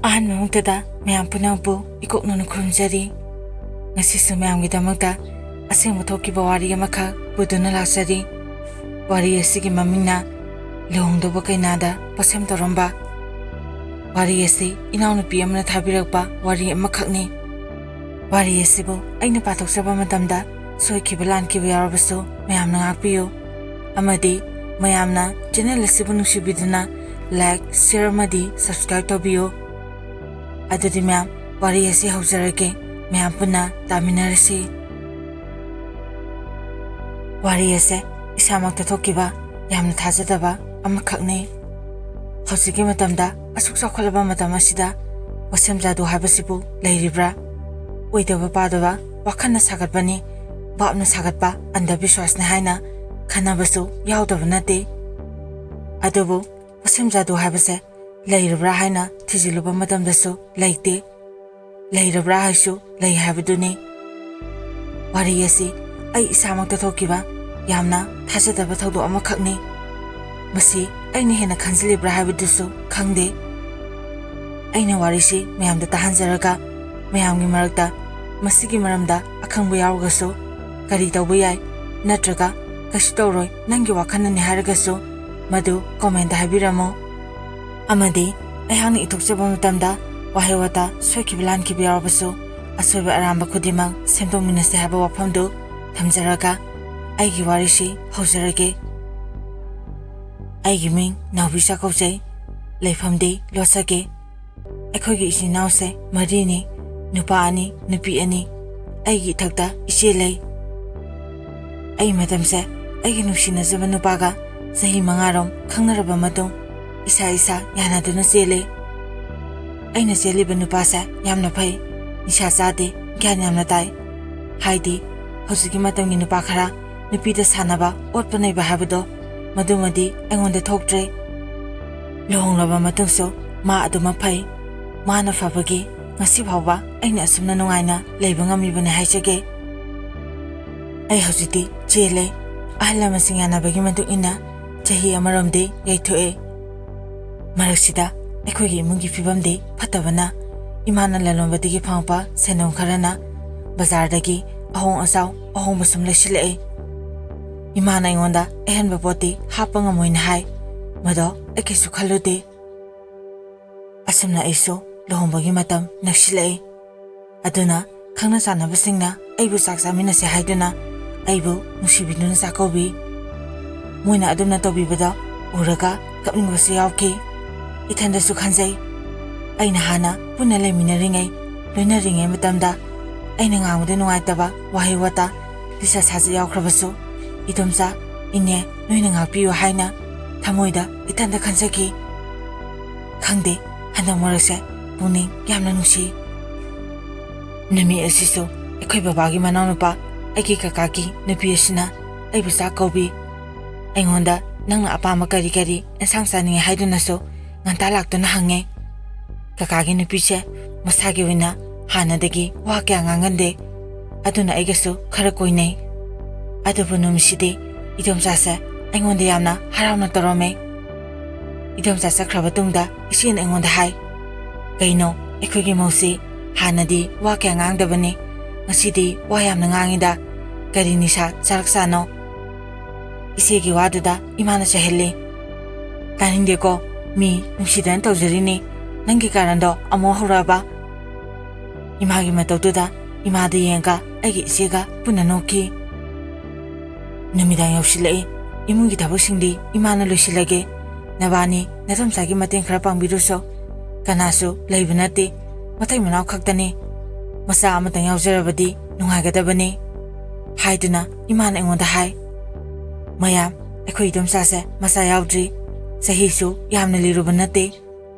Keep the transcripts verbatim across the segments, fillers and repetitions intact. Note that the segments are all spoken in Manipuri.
ꯑꯍꯥꯟꯕ ꯃꯛꯇꯗ ꯃꯌꯥꯝ ꯄꯨꯝꯅꯃꯛꯄꯨ ꯏꯀꯣꯛꯅꯅ ꯈꯨꯔꯨꯝꯖꯔꯤ꯫ ꯉꯁꯤꯁꯨ ꯃꯌꯥꯝꯒꯤꯗꯃꯛꯇ ꯑꯁꯦꯡꯕ ꯊꯣꯛꯈꯤꯕ ꯋꯥꯔꯤ ꯑꯃꯈꯛ ꯄꯨꯗꯨꯅ ꯂꯥꯛꯆꯔꯤ꯫ ꯋꯥꯔꯤ ꯑꯁꯤꯒꯤ ꯃꯃꯤꯡꯅ ꯂꯨꯍꯣꯡꯗꯧꯕ ꯀꯩꯅꯥꯗ ꯄꯣꯠꯁꯦꯝ ꯇꯧꯔꯝꯕ꯫ ꯋꯥꯔꯤ ꯑꯁꯤ ꯏꯅꯥꯎꯅꯨꯄꯤ ꯑꯃꯅ ꯊꯥꯕꯤꯔꯛꯄ ꯋꯥꯔꯤ ꯑꯃꯈꯛꯅꯤ꯫ ꯋꯥꯔꯤ ꯑꯁꯤꯕꯨ ꯑꯩꯅ ꯄꯥꯊꯣꯛꯆꯕ ꯃꯇꯝꯗ ꯁꯣꯏꯈꯤꯕ ꯂꯥꯟꯈꯤꯕ ꯌꯥꯎꯔꯕꯁꯨ ꯃꯌꯥꯝꯅ ꯉꯥꯛꯄꯤꯌꯨ꯫ ꯑꯃꯗꯤ ꯃꯌꯥꯝꯅ ꯆꯦꯅꯦꯜ ꯑꯁꯤꯕꯨ ꯅꯨꯡꯁꯤꯕꯤꯗꯨꯅ ꯂꯥꯏꯛ, ꯁꯤꯌꯔ ꯑꯃꯗꯤ ꯁꯕꯁꯀ꯭ꯔꯥꯏꯕ ꯇꯧꯕꯤꯌꯨ꯫ ꯑꯗꯨꯗꯤ ꯃꯌꯥꯝ, ꯋꯥꯔꯤ ꯑꯁꯤ ꯍꯧꯖꯔꯒꯦ꯫ ꯃꯌꯥꯝ ꯄꯨꯟꯅ ꯇꯥꯃꯤꯟꯅꯔꯁꯤ꯫ ꯋꯥꯔꯤ ꯑꯁꯦ ꯏꯁꯥꯃꯛꯇ ꯊꯣꯛꯈꯤꯕ ꯌꯥꯝꯅ ꯊꯥꯖꯗꯕ ꯑꯃꯈꯛꯅꯤ꯫ ꯍꯧꯖꯤꯛꯀꯤ ꯃꯇꯝꯗ ꯑꯁꯨꯛ ꯆꯥꯎꯈꯠꯂꯕ ꯃꯇꯝ ꯑꯁꯤꯗ ꯋꯥꯁꯦꯝ ꯖꯥꯗꯨ ꯍꯥꯏꯕꯁꯤꯕꯨ ꯂꯩꯔꯤꯕ꯭ꯔꯥ? ꯑꯣꯏꯗꯕ ꯄꯥꯗꯕ ꯋꯥꯈꯜꯅ ꯁꯥꯒꯠꯄꯅꯤ, ꯚꯥꯞꯅ ꯁꯥꯒꯠꯄ ꯑꯟꯙꯕꯤꯁ꯭ꯋꯥꯁꯅꯤ ꯍꯥꯏꯅ ꯈꯟꯅꯕꯁꯨ ꯌꯥꯎꯗꯕ ꯅꯠꯇꯦ꯫ ꯑꯗꯨꯕꯨ ꯋꯥꯁꯦꯝ ꯖꯥꯗꯨ ꯍꯥꯏꯕꯁꯦ ꯂꯩꯔꯕ꯭ꯔꯥ ꯍꯥꯏꯅ ꯊꯤꯖꯤꯜꯂꯨꯕ ꯃꯇꯝꯗꯁꯨ ꯂꯩꯇꯦ꯫ ꯂꯩꯔꯕ꯭ꯔꯥ ꯍꯥꯏꯁꯨ ꯂꯩ ꯍꯥꯏꯕꯗꯨꯅꯤ꯫ ꯋꯥꯔꯤ ꯑꯁꯤ ꯑꯩ ꯏꯁꯥꯃꯛꯇ ꯊꯣꯛꯈꯤꯕ ꯌꯥꯝꯅ ꯊꯥꯖꯗꯕ ꯊꯧꯗꯣꯛ ꯑꯃꯈꯛꯅꯤ꯫ ꯃꯁꯤ ꯑꯩꯅ ꯍꯦꯟꯅ ꯈꯟꯖꯤꯜꯂꯤꯕ꯭ꯔꯥ ꯍꯥꯏꯕꯗꯨꯁꯨ ꯈꯪꯗꯦ꯫ ꯑꯩꯅ ꯋꯥꯔꯤꯁꯤ ꯃꯌꯥꯝꯗ ꯇꯥꯍꯟꯖꯔꯒ ꯃꯌꯥꯝꯒꯤ ꯃꯔꯛꯇ ꯃꯁꯤꯒꯤ ꯃꯔꯝꯗ ꯑꯈꯪꯕ ꯌꯥꯎꯔꯒꯁꯨ, ꯀꯔꯤ ꯇꯧꯕ ꯌꯥꯏ ꯅꯠꯇ꯭ꯔꯒ ꯀꯩꯁꯨ ꯇꯧꯔꯣꯏ, ꯅꯪꯒꯤ ꯋꯥꯈꯜꯅꯅꯤ ꯍꯥꯏꯔꯒꯁꯨ ꯃꯗꯨ ꯀꯣꯃꯦꯟꯗ ꯍꯥꯏꯕꯤꯔꯝꯃꯨ꯫ ꯑꯃꯗꯤ ꯑꯩꯍꯥꯛꯅ ꯏꯊꯣꯛꯆꯕ ꯃꯇꯝꯗ ꯋꯥꯍꯩ ꯋꯥꯇꯥ ꯁꯣꯏꯈꯤꯕ ꯂꯥꯟꯈꯤꯕ ꯌꯥꯎꯔꯕꯁꯨ ꯑꯁꯣꯏꯕ ꯑꯔꯥꯟꯕ ꯈꯨꯗꯤꯡꯃꯛ ꯁꯦꯝꯗꯣꯛꯃꯤꯟꯅꯁꯦ ꯍꯥꯏꯕ ꯋꯥꯐꯝꯗꯨ ꯊꯝꯖꯔꯒ ꯑꯩꯒꯤ ꯋꯥꯔꯤꯁꯤ ꯍꯧꯖꯔꯒꯦ꯫ ꯑꯩꯒꯤ ꯃꯤꯡ ꯅꯥꯎꯕꯤꯁꯥ ꯀꯧꯖꯩ꯫ ꯂꯩꯐꯝꯗꯤ ꯂꯣꯠꯆꯒꯦ꯫ ꯑꯩꯈꯣꯏꯒꯤ ꯏꯆꯤꯟ ꯏꯅꯥꯎꯁꯦ ꯃꯔꯤꯅꯤ, ꯅꯨꯄꯥ ꯑꯅꯤ, ꯅꯨꯄꯤ ꯑꯅꯤ꯫ ꯑꯩꯒꯤ ꯏꯊꯛꯇ ꯏꯆꯦ ꯂꯩ꯫ ꯑꯩ ꯃꯇꯝꯁꯦ ꯑꯩꯒꯤ ꯅꯨꯡꯁꯤꯅꯖꯕ ꯅꯨꯄꯥꯒ ꯆꯍꯤ ꯃꯉꯥꯔꯣꯝ ꯈꯪꯅꯔꯕ ꯃꯇꯨꯡ ꯏꯁꯥ ꯏꯁꯥ ꯌꯥꯅꯗꯨꯅ ꯆꯦꯜꯂꯦ꯫ ꯑꯩꯅ ꯆꯦꯜꯂꯤꯕ ꯅꯨꯄꯥꯁꯦ ꯌꯥꯝꯅ ꯐꯩ, ꯅꯤꯁꯥ ꯆꯥꯗꯦ, ꯒ꯭ꯌꯥꯟ ꯌꯥꯝꯅ ꯇꯥꯏ꯫ ꯍꯥꯏꯗꯤ ꯍꯧꯖꯤꯛꯀꯤ ꯃꯇꯝꯒꯤ ꯅꯨꯄꯥ ꯈꯔ ꯅꯨꯄꯤꯗ ꯁꯥꯟꯅꯕ, ꯑꯣꯠꯄ ꯅꯩꯕ ꯍꯥꯏꯕꯗꯣ, ꯃꯗꯨꯃꯗꯤ ꯑꯩꯉꯣꯟꯗ ꯊꯣꯛꯇ꯭ꯔꯦ꯫ ꯂꯨꯍꯣꯡꯂꯕ ꯃꯇꯨꯡꯁꯨ ꯃꯥ ꯑꯗꯨꯃꯛ ꯐꯩ꯫ ꯃꯥꯅ ꯐꯕꯒꯤ ꯉꯁꯤ ꯐꯥꯎꯕ ꯑꯩꯅ ꯑꯁꯨꯝꯅ ꯅꯨꯡꯉꯥꯏꯅ ꯂꯩꯕ ꯉꯝꯃꯤꯕꯅꯤ ꯍꯥꯏꯖꯒꯦ꯫ ꯑꯩ ꯍꯧꯖꯤꯛꯇꯤ ꯆꯦꯜꯂꯦ꯫ ꯑꯍꯜ ꯂꯃꯟꯁꯤꯡ ꯌꯥꯅꯕꯒꯤ ꯃꯇꯨꯡ ꯏꯟꯅ ꯆꯍꯤ ꯑꯃꯔꯣꯝꯗꯤ ꯌꯩꯊꯣꯛꯑꯦ꯫ ꯃꯔꯛꯁꯤꯗ ꯑꯩꯈꯣꯏꯒꯤ ꯏꯃꯨꯡꯒꯤ ꯐꯤꯕꯝꯗꯤ ꯐꯠꯇꯕꯅ, ꯏꯃꯥꯅ ꯂꯂꯣꯟꯕꯗꯒꯤ ꯐꯪꯉꯛꯄ ꯁꯦꯟꯗꯣꯡ ꯈꯔꯅ ꯕꯖꯥꯔꯗꯒꯤ ꯑꯍꯣꯡ ꯑꯆꯥꯎ ꯑꯍꯣꯡꯕ ꯁꯨꯝ ꯂꯩꯁꯤꯜꯂꯛꯏ꯫ ꯏꯃꯥꯅ ꯑꯩꯉꯣꯟꯗ ꯑꯍꯦꯟꯕ ꯄꯣꯠꯇꯤ ꯍꯥꯞꯄ ꯉꯝꯃꯣꯏꯅ ꯍꯥꯏ꯫ ꯃꯗꯣ ꯑꯩ ꯀꯩꯁꯨ ꯈꯜꯂꯨꯗꯦ꯫ ꯑꯁꯨꯝꯅ ꯑꯩꯁꯨ ꯂꯨꯍꯣꯡꯕꯒꯤ ꯃꯇꯝ ꯅꯛꯁꯤꯜꯂꯛꯏ꯫ ꯑꯗꯨꯅ ꯈꯪꯅ ꯆꯥꯟꯅꯕꯁꯤꯡꯅ ꯑꯩꯕꯨ ꯆꯥꯛ ꯆꯥꯃꯤꯟꯅꯁꯦ ꯍꯥꯏꯗꯨꯅ ꯑꯩꯕꯨ ꯅꯨꯡꯁꯤꯕꯤꯗꯨꯅ ꯆꯥꯛ ꯀꯧꯕꯤ꯫ ꯃꯣꯏꯅ ꯑꯗꯨꯝꯅ ꯇꯧꯕꯤꯕꯗꯣ ꯎꯔꯒ ꯀꯞꯅꯤꯡꯕꯁꯨ ꯌꯥꯎꯈꯤ꯫ ꯏꯊꯟꯗꯁꯨ ꯈꯟꯖꯩ, ꯑꯩꯅ ꯍꯥꯟꯅ ꯄꯨꯟꯅ ꯂꯩꯃꯤꯟꯅꯔꯤꯉꯩ, ꯂꯣꯏꯅꯔꯤꯉꯩ ꯃꯇꯝꯗ ꯑꯩꯅ ꯉꯥꯡꯕꯗ ꯅꯨꯡꯉꯥꯏꯇꯕ ꯋꯥꯍꯩ ꯋꯥꯇꯥ, ꯂꯤꯆꯠ ꯁꯥꯖꯠ ꯌꯥꯎꯈ꯭ꯔꯕꯁꯨ, ꯏꯗꯣꯝꯆꯥ, ꯏꯅꯦ, ꯅꯣꯏꯅ ꯉꯥꯛꯄꯤꯌꯨ ꯍꯥꯏꯅ ꯊꯃꯣꯏꯗ ꯏꯊꯟꯗ ꯈꯟꯖꯈꯤ꯫ ꯈꯪꯗꯦ, ꯍꯟꯗꯛ ꯃꯔꯛꯁꯦ ꯄꯨꯛꯅꯤꯡ ꯌꯥꯝꯅ ꯅꯨꯡꯁꯤ꯫ ꯅꯨꯃꯤꯠ ꯑꯁꯤꯁꯨ ꯑꯩꯈꯣꯏ ꯕꯕꯥꯒꯤ ꯃꯅꯥꯎꯅꯨꯄꯥ, ꯑꯩꯒꯤ ꯀꯀꯥꯒꯤ ꯅꯨꯄꯤ ꯑꯁꯤꯅ ꯑꯩꯕꯨ ꯆꯥꯛ ꯀꯧꯕꯤ꯫ ꯑꯩꯉꯣꯟꯗ ꯅꯪꯅ ꯑꯄꯥꯝꯕ ꯀꯔꯤ ꯀꯔꯤ ꯑꯦꯟꯁꯥꯡ ꯆꯥꯅꯤꯡꯉꯦ ꯍꯥꯏꯗꯨꯅꯁꯨ ꯉꯟꯇꯥ ꯂꯥꯛꯇꯨꯅ ꯍꯪꯉꯦ꯫ ꯀꯀꯥꯒꯤ ꯅꯨꯄꯤꯁꯦ ꯃꯁꯥꯒꯤ ꯑꯣꯏꯅ ꯍꯥꯟꯅꯗꯒꯤ ꯋꯥ ꯀꯌꯥ ꯉꯥꯡꯒꯟꯗꯦ, ꯑꯗꯨꯅ ꯑꯩꯒꯁꯨ ꯈꯔ ꯀꯣꯏꯅꯩ꯫ ꯑꯗꯨꯕꯨ ꯅꯨꯃꯤꯠꯁꯤꯗꯤ ꯏꯗꯣꯝꯆꯥꯁꯦ ꯑꯩꯉꯣꯟꯗ ꯌꯥꯝꯅ ꯍꯔꯥꯎꯅ ꯇꯧꯔꯝꯃꯦ꯫ ꯏꯗꯣꯝꯆꯥ ꯆꯠꯈ꯭ꯔꯕ ꯇꯨꯡꯗ ꯏꯆꯦꯅ ꯑꯩꯉꯣꯟꯗ ꯍꯥꯏ, "ꯀꯩꯅꯣ, ꯑꯩꯈꯣꯏꯒꯤ ꯃꯧꯁꯤ ꯍꯥꯟꯅꯗꯤ ꯋꯥ ꯀꯌꯥ ꯉꯥꯡꯗꯕꯅꯤ, ꯉꯁꯤꯗꯤ ꯋꯥ ꯌꯥꯝꯅ ꯉꯥꯡꯉꯤꯗ, ꯀꯔꯤ ꯅꯤꯁꯥ ꯆꯥꯔꯛꯆꯥꯅꯣ?" ꯏꯆꯦꯒꯤ ꯋꯥꯗꯨꯗ ꯏꯃꯥꯅ ꯆꯩꯍꯜꯂꯤ꯫ "ꯇꯥꯅꯤꯡꯗꯦꯀꯣ, ꯃꯤ ꯅꯨꯡꯁꯤꯗꯅ ꯇꯧꯖꯔꯤꯅꯤ, ꯅꯪꯒꯤ ꯀꯥꯔꯟꯗꯣ ꯑꯃꯨꯛ ꯍꯧꯔꯛꯑꯕ?" ꯏꯃꯥꯒꯤ ꯃꯇꯧꯗꯨꯗ ꯏꯃꯥꯗ ꯌꯦꯡꯉꯒ ꯑꯩꯒꯤ ꯏꯆꯦꯒ ꯄꯨꯟꯅ ꯅꯣꯛꯈꯤ꯫ ꯅꯨꯃꯤꯗꯥꯡ ꯌꯧꯁꯤꯜꯂꯛꯏ꯫ ꯏꯃꯨꯡꯒꯤ ꯊꯕꯛꯁꯤꯡꯗꯤ ꯏꯃꯥꯅ ꯂꯣꯏꯁꯤꯜꯂꯒꯦ꯫ ꯅꯕꯥꯅꯤ ꯅꯗꯣꯝꯆꯥꯒꯤ ꯃꯇꯦꯡ ꯈꯔ ꯄꯥꯡꯕꯤꯔꯨꯁꯣ꯫ ꯀꯅꯥꯁꯨ ꯂꯩꯕ ꯅꯠꯇꯦ꯫ ꯃꯇꯩ ꯃꯅꯥꯎ ꯈꯛꯇꯅꯤ꯫ ꯃꯆꯥ ꯑꯃꯇꯪ ꯌꯥꯎꯖꯔꯕꯗꯤ ꯅꯨꯡꯉꯥꯏꯒꯗꯕꯅꯤ, ꯍꯥꯏꯗꯨꯅ ꯏꯃꯥꯅ ꯑꯩꯉꯣꯟꯗ ꯍꯥꯏ꯫ ꯃꯌꯥꯝ, ꯑꯩꯈꯣꯏ ꯏꯗꯣꯝꯆꯥꯁꯦ ꯃꯆꯥ ꯌꯥꯎꯗ꯭ꯔꯤ꯫ ꯆꯍꯤꯁꯨ ꯌꯥꯝꯅ ꯂꯤꯔꯨꯕ ꯅꯠꯇꯦ꯫